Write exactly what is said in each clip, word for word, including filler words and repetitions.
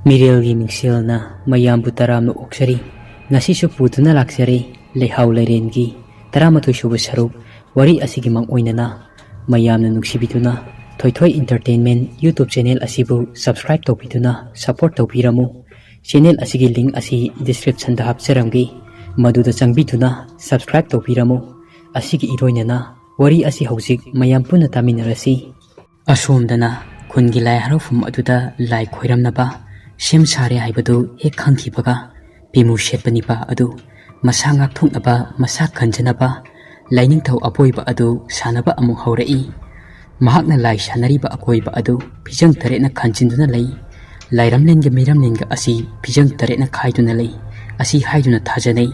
ꯃꯤꯔꯦꯜꯒꯤ ꯃꯤꯡꯁꯦꯜꯅ ꯃꯌꯥꯝꯕꯨ ꯇꯔꯥꯝꯅ ꯑꯣꯛꯆꯔꯤ꯫ ꯉꯁꯤꯁꯨ ꯄꯨꯗꯨꯅ ꯂꯥꯛꯆꯔꯦ ꯂꯩꯍꯥꯎ ꯂꯩꯔꯦꯟꯒꯤ ꯇꯔꯥꯃꯥꯊꯣꯏ ꯁꯨꯕ ꯁꯔꯨꯛ꯫ ꯋꯥꯔꯤ ꯑꯁꯤꯒꯤ ꯃꯥꯡꯑꯣꯏꯅꯅ ꯃꯌꯥꯝꯅ ꯅꯨꯡꯁꯤꯕꯤꯗꯨꯅ ꯊꯣꯏꯊꯣꯏ Entertainment YouTube channel ꯑꯁꯤꯕꯨ subscribe ꯇꯧꯕꯤꯗꯨꯅ support ꯇꯧꯕꯤꯔꯝꯃꯨ꯫ Channel ꯑꯁꯤꯒꯤ link ꯑꯁꯤ description ꯗ ꯍꯥꯞꯆꯔꯝꯒꯦ, ꯃꯗꯨꯗ ꯆꯪꯕꯤꯗꯨꯅ subscribe ꯇꯧꯕꯤꯔꯝꯃꯨ꯫ ꯑꯁꯤꯒꯤ ꯏꯔꯣꯏꯅꯅ ꯋꯥꯔꯤ ꯑꯁꯤ ꯍꯧꯖꯤꯛ ꯃꯌꯥꯝ ꯄꯨꯟꯅ ꯇꯥꯃꯤꯟꯅꯔꯁꯤ꯫ ꯑꯁꯣꯝꯗꯅ ꯈꯨꯟꯒꯤ ꯂꯥꯏ ꯍꯔꯥꯎꯐꯝ ꯑꯗꯨꯗ ꯂꯥꯏ ꯈꯣꯏꯔꯝꯅꯕ ꯁꯦꯝ ꯁꯥꯔꯦ ꯍꯥꯏꯕꯗꯨ ꯍꯦꯛ ꯈꯪꯈꯤꯕꯒ, ꯐꯤꯃꯨ ꯁꯦꯠꯄ ꯅꯤꯄꯥ ꯑꯗꯨ ꯃꯁꯥ ꯉꯥꯛꯊꯣꯛꯅꯕ, ꯃꯁꯥ ꯀꯟꯖꯅꯕ ꯂꯥꯏꯅꯤꯡꯊꯧ ꯑꯄꯣꯏꯕ ꯑꯗꯨ ꯁꯥꯟꯅꯕ ꯑꯃꯨꯛ ꯍꯧꯔꯛꯏ꯫ ꯃꯍꯥꯛꯅ ꯂꯥꯏ ꯁꯥꯟꯅꯔꯤꯕ ꯑꯀꯣꯏꯕ ꯑꯗꯨ ꯐꯤꯖꯪ ꯇꯔꯦꯠꯅ ꯈꯟꯖꯤꯟꯗꯨꯅ ꯂꯩ꯫ ꯂꯥꯏꯔꯝꯂꯦꯟꯒ ꯃꯤꯔꯝꯂꯦꯟꯒ ꯑꯁꯤ ꯐꯤꯖꯪ ꯇꯔꯦꯠꯅ ꯈꯥꯏꯗꯨꯅ ꯂꯩ꯫ ꯑꯁꯤ ꯍꯥꯏꯗꯨꯅ ꯊꯥꯖꯅꯩ꯫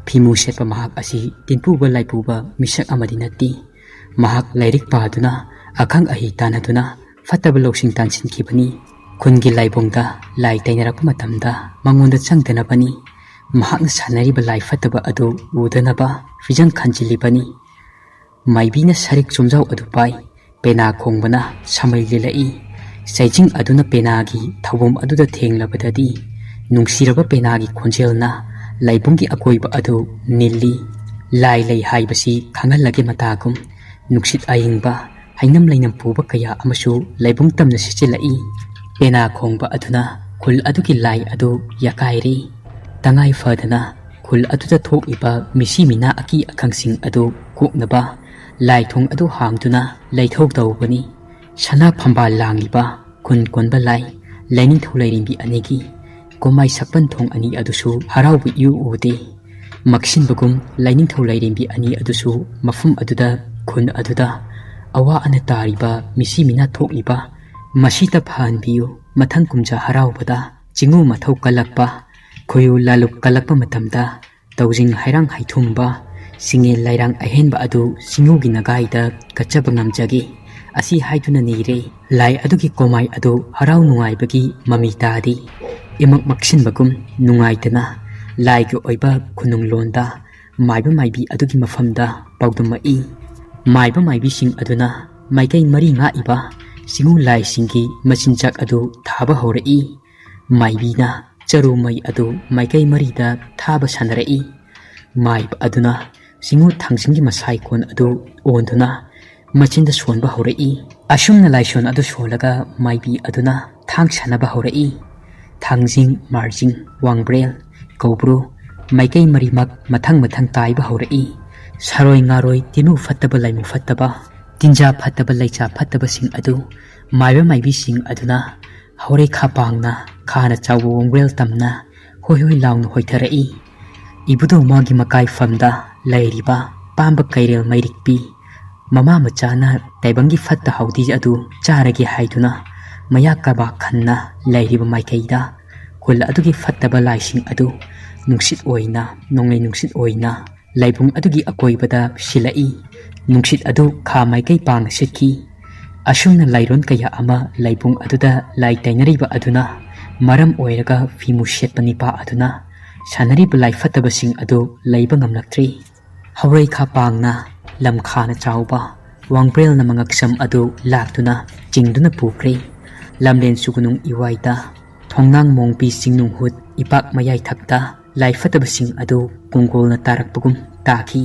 ꯐꯤꯃꯨ ꯁꯦꯠꯄ ꯃꯍꯥꯛ ꯑꯁꯤ ꯇꯤꯟꯄꯨꯕ ꯂꯥꯏꯄꯨꯕ ꯃꯤꯁꯛ ꯑꯃꯗꯤ ꯅꯠꯇꯦ꯫ ꯃꯍꯥꯛ ꯂꯥꯏꯔꯤꯛ ꯄꯥꯗꯨꯅ, ꯑꯈꯪ ꯑꯍꯩ ꯇꯥꯟꯅꯗꯨꯅ ꯐꯠꯇꯕ ꯂꯧꯁꯤꯡ ꯇꯥꯟꯁꯤꯟꯈꯤꯕꯅꯤ꯫ ꯈꯨꯟꯒꯤ ꯂꯥꯏꯕꯨꯡꯗ ꯂꯥꯏ ꯇꯩꯅꯔꯛꯄ ꯃꯇꯝꯗ ꯃꯉꯣꯟꯗ ꯆꯪꯗꯅꯕꯅꯤ꯫ ꯃꯍꯥꯛꯅ ꯁꯥꯟꯅꯔꯤꯕ ꯂꯥꯏ ꯐꯠꯇꯕ ꯑꯗꯨ ꯎꯗꯅꯕ ꯐꯤꯖꯪ ꯈꯟꯖꯤꯜꯂꯤꯕꯅꯤ꯫ ꯃꯥꯏꯕꯤꯅ ꯁꯔꯤꯛ ꯆꯣꯝꯖꯥꯎ ꯑꯗꯨ ꯄꯥꯏ꯫ ꯄꯦꯅꯥ ꯈꯣꯡꯕꯅ ꯁꯃꯩ ꯂꯤꯂꯛꯏ꯫ ꯆꯩꯖꯤꯡ ꯑꯗꯨꯅ ꯄꯦꯅꯥꯒꯤ ꯊꯧꯕꯝ ꯑꯗꯨꯗ ꯊꯦꯡꯂꯕꯗꯗꯤ, ꯅꯨꯡꯁꯤꯔꯕ ꯄꯦꯅꯥꯒꯤ ꯈꯣꯟꯖꯦꯜꯅ ꯂꯥꯏꯕꯨꯡꯒꯤ ꯑꯀꯣꯏꯕ ꯑꯗꯨ ꯅꯤꯜꯂꯤ꯫ ꯂꯥꯏ ꯂꯩ ꯍꯥꯏꯕꯁꯤ ꯈꯪꯍꯜꯂꯒꯦ ꯃꯇꯥꯒꯨꯝ, ꯅꯨꯡꯁꯤꯠ ꯑꯏꯪꯕ, ꯍꯩꯅꯝ ꯂꯩꯅꯝ ꯄꯨꯕ ꯀꯌꯥ ꯑꯃꯁꯨ ꯂꯥꯏꯕꯨꯡ ꯇꯝꯅ ꯁꯤꯠꯆꯤꯜꯂꯛꯏ꯫ ꯄꯦꯅꯥ ꯈꯣꯡꯕ ꯑꯗꯨꯅ ꯈꯨꯜ ꯑꯗꯨꯒꯤ ꯂꯥꯏ ꯑꯗꯨ ꯌꯥꯀꯥꯏꯔꯤ꯫ ꯇꯉꯥꯏ ꯐꯗꯅ ꯈꯨꯜ ꯑꯗꯨꯗ ꯊꯣꯛꯂꯤꯕ ꯃꯤꯁꯤ ꯃꯤꯅꯥ ꯑꯀꯤ ꯑꯈꯪꯁꯤꯡ ꯑꯗꯨ ꯀꯣꯛꯅꯕ ꯂꯥꯏ ꯊꯣꯡ ꯑꯗꯨ ꯍꯥꯡꯗꯨꯅ ꯂꯩꯊꯧ ꯇꯧꯕꯅꯤ꯫ ꯁꯅꯥ ꯐꯝꯕꯥꯜ ꯂꯥꯡꯂꯤꯕ ꯈꯨꯟ ꯀꯣꯟꯕ ꯂꯥꯏ ꯂꯥꯏꯅꯤꯡꯊꯧ ꯂꯥꯏꯔꯦꯝꯕꯤ ꯑꯅꯤꯒꯤ ꯀꯣꯃꯥꯏ ꯁꯛꯄꯟ ꯊꯣꯡ ꯑꯅꯤ ꯑꯗꯨꯁꯨ ꯍꯔꯥꯎꯕ ꯏꯎ ꯎꯗꯦ꯫ ꯃꯛꯁꯤꯟꯕꯒꯨꯝ ꯂꯥꯏꯅꯤꯡꯊꯧ ꯂꯥꯏꯔꯦꯝꯕꯤ ꯑꯅꯤ ꯑꯗꯨꯁꯨ ꯃꯐꯝ ꯑꯗꯨꯗ, ꯈꯨꯟ ꯑꯗꯨꯗ ꯑꯋꯥ ꯑꯅꯥ ꯇꯥꯔꯤꯕ ꯃꯤꯁꯤ ꯃꯤꯅꯥ ꯊꯣꯛꯂꯤꯕ ꯃꯁꯤꯇ ꯐꯍꯟꯕꯤꯌꯨ꯫ ꯃꯊꯪ ꯀꯨꯝꯖꯥ ꯍꯔꯥꯎꯕꯗ ꯆꯤꯡꯉꯨ ꯃꯊꯧ ꯀꯜꯂꯛꯄ, ꯈꯣꯏꯌꯨ ꯂꯥꯂꯨꯞ ꯀꯜꯂꯛꯄ ꯃꯇꯝꯗ ꯇꯧꯖꯤꯡ ꯍꯩꯔꯥꯡ ꯍꯩꯊꯨꯝꯕ, ꯆꯤꯡꯌꯦꯜ ꯂꯩꯔꯥꯡ ꯑꯍꯦꯟꯕ ꯑꯗꯨ ꯆꯤꯡꯉꯨꯒꯤ ꯅꯒꯥꯏꯗ ꯀꯠꯆꯕ ꯉꯝꯖꯒꯦ꯫ ꯑꯁꯤ ꯍꯥꯏꯗꯨꯅ ꯅꯤꯔꯦ꯫ ꯂꯥꯏ ꯑꯗꯨꯒꯤ ꯀꯣꯃꯥꯏ ꯑꯗꯨ ꯍꯔꯥꯎ ꯅꯨꯡꯉꯥꯏꯕꯒꯤ ꯃꯃꯤ ꯇꯥꯔꯤ꯫ ꯏꯃꯛ ꯃꯛꯁꯤꯟꯕꯒꯨꯝ ꯅꯨꯡꯉꯥꯏꯇꯅ ꯂꯥꯏꯒꯤ ꯑꯣꯏꯕ ꯈꯨꯅꯨꯡ ꯂꯣꯟꯗ ꯃꯥꯏꯕ ꯃꯥꯏꯕꯤ ꯑꯗꯨꯒꯤ ꯃꯐꯝꯗ ꯄꯥꯎꯗꯝꯃꯛꯏ꯫ ꯃꯥꯏꯕ ꯃꯥꯏꯕꯤꯁꯤꯡ ꯑꯗꯨꯅ ꯃꯥꯏꯀꯩ ꯃꯔꯤ ꯉꯥꯛꯏꯕ ꯆꯤꯡꯉꯨ ꯂꯥꯏꯁꯤꯡꯒꯤ ꯃꯆꯤꯟꯖꯥꯛ ꯑꯗꯨ ꯊꯥꯕ ꯍꯧꯔꯛꯏ꯫ ꯃꯥꯏꯕꯤꯅ ꯆꯔꯨ ꯃꯩ ꯑꯗꯨ ꯃꯥꯏꯀꯩ ꯃꯔꯤꯗ ꯊꯥꯕ ꯁꯥꯟꯅꯔꯛꯏ꯫ ꯃꯥꯏꯕ ꯑꯗꯨꯅ ꯆꯤꯡꯉꯨ ꯊꯥꯡꯖꯤꯡꯒꯤ ꯃꯁꯥꯏꯀꯣꯟ ꯑꯗꯨ ꯑꯣꯟꯗꯨꯅ ꯃꯆꯤꯟꯗ ꯁꯣꯟꯕ ꯍꯧꯔꯛꯏ꯫ ꯑꯁꯨꯝꯅ ꯂꯥꯏꯁꯣꯟ ꯑꯗꯨ ꯁꯣꯜꯂꯒ ꯃꯥꯏꯕꯤ ꯑꯗꯨꯅ ꯊꯥꯡ ꯁꯥꯟꯅꯕ ꯍꯧꯔꯛꯏ꯫ ꯊꯥꯡꯖꯤꯡ, ꯃꯥꯔꯖꯤꯡ, ꯋꯥꯡꯕ꯭ꯔꯦꯜ, ꯀꯧꯕ꯭ꯔꯨ, ꯃꯥꯏꯀꯩ ꯃꯔꯤꯃꯛ ꯃꯊꯪ ꯃꯊꯪ ꯇꯥꯏꯕ ꯍꯧꯔꯛꯏ꯫ ꯁꯥꯔꯣꯏ ꯉꯥꯔꯣꯏ, ꯇꯤꯟꯃꯨ ꯐꯠꯇꯕ, ꯂꯥꯏꯃꯨ ꯐꯠꯇꯕ, ꯇꯤꯟꯖꯥ ꯐꯠꯇꯕ, ꯂꯩꯆꯥ ꯐꯠꯇꯕꯁꯤꯡ ꯑꯗꯨ ꯃꯥꯏꯕ ꯃꯥꯏꯕꯤꯁꯤꯡ ꯑꯗꯨꯅ ꯍꯧꯔꯩ ꯈꯥ ꯄꯥꯡꯅ ꯈꯥꯅ ꯆꯥꯎꯕ ꯋꯥꯡꯕ꯭ꯔꯦꯜ ꯇꯝꯅ ꯍꯣꯏ ꯍꯣꯏ ꯂꯥꯎꯅ ꯍꯣꯏꯊꯔꯛꯏ꯫ ꯏꯕꯨꯙꯧ ꯃꯥꯒꯤ ꯃꯀꯥꯏꯐꯝꯗ ꯂꯩꯔꯤꯕ ꯄꯥꯝꯕ ꯀꯩꯔꯦꯜ ꯃꯩꯔꯤꯛꯄꯤ ꯃꯃꯥ ꯃꯆꯥꯅ ꯇꯥꯏꯕꯪꯒꯤ ꯐꯠꯇ ꯍꯥꯎꯗꯤ ꯑꯗꯨ ꯆꯥꯔꯒꯦ ꯍꯥꯏꯗꯨꯅ ꯃꯌꯥ ꯀꯕꯥꯛ ꯈꯟꯅ ꯂꯩꯔꯤꯕ ꯃꯥꯏꯀꯩꯗ ꯈꯨꯜ ꯑꯗꯨꯒꯤ ꯐꯠꯇꯕ ꯂꯥꯏꯁꯤꯡ ꯑꯗꯨ ꯅꯨꯡꯁꯤꯠ ꯑꯣꯏꯅ, ꯅꯣꯡꯂꯩ ꯅꯨꯡꯁꯤꯠ ꯑꯣꯏꯅ ꯂꯥꯏꯕꯨꯡ ꯑꯗꯨꯒꯤ ꯑꯀꯣꯏꯕꯗ ꯁꯤꯜꯂꯛꯏ꯫ ꯅꯨꯡꯁꯤꯠ ꯑꯗꯨ ꯈꯥ ꯃꯥꯏꯀꯩ ꯄꯥꯡꯅ ꯁꯤꯠꯈꯤ꯫ ꯑꯁꯨꯝꯅ ꯂꯥꯏꯔꯣꯟ ꯀꯌꯥ ꯑꯃ ꯂꯥꯏꯕꯨꯡ ꯑꯗꯨꯗ ꯂꯥꯏ ꯇꯩꯅꯔꯤꯕ ꯑꯗꯨꯅ ꯃꯔꯝ ꯑꯣꯏꯔꯒ ꯐꯤꯃꯨ ꯁꯦꯠꯄ ꯅꯤꯄꯥ ꯑꯗꯨꯅ ꯁꯥꯟꯅꯔꯤꯕ ꯂꯥꯏ ꯐꯠꯇꯕꯁꯤꯡ ꯑꯗꯨ ꯂꯩꯕ ꯉꯝꯂꯛꯇ꯭ꯔꯦ꯫ ꯍꯧꯔꯩ ꯈꯥ ꯄꯥꯡꯅ ꯂꯝꯈꯥꯅ ꯆꯥꯎꯕ ꯋꯥꯡꯕ꯭ꯔꯦꯜꯅ ꯃꯉꯛꯁꯝ ꯑꯗꯨ ꯂꯥꯛꯇꯨꯅ ꯆꯤꯡꯗꯨꯅ ꯄꯨꯈ꯭ꯔꯦ꯫ ꯂꯝꯂꯦꯟ ꯁꯨꯒꯅꯨꯡ ꯏꯋꯥꯏꯗ ꯊꯣꯡꯅꯥꯡ ꯃꯣꯡꯄꯤ ꯆꯤꯡꯅꯨꯡ ꯍꯨꯠ ꯏꯄꯥꯛ ꯃꯌꯥꯏ ꯊꯛꯇ ꯂꯥꯏ ꯐꯠꯇꯕꯁꯤꯡ ꯑꯗꯨ ꯀꯨꯡꯒꯣꯜꯅ ꯇꯥꯔꯛꯄꯒꯨꯝ ꯇꯥꯈꯤ꯫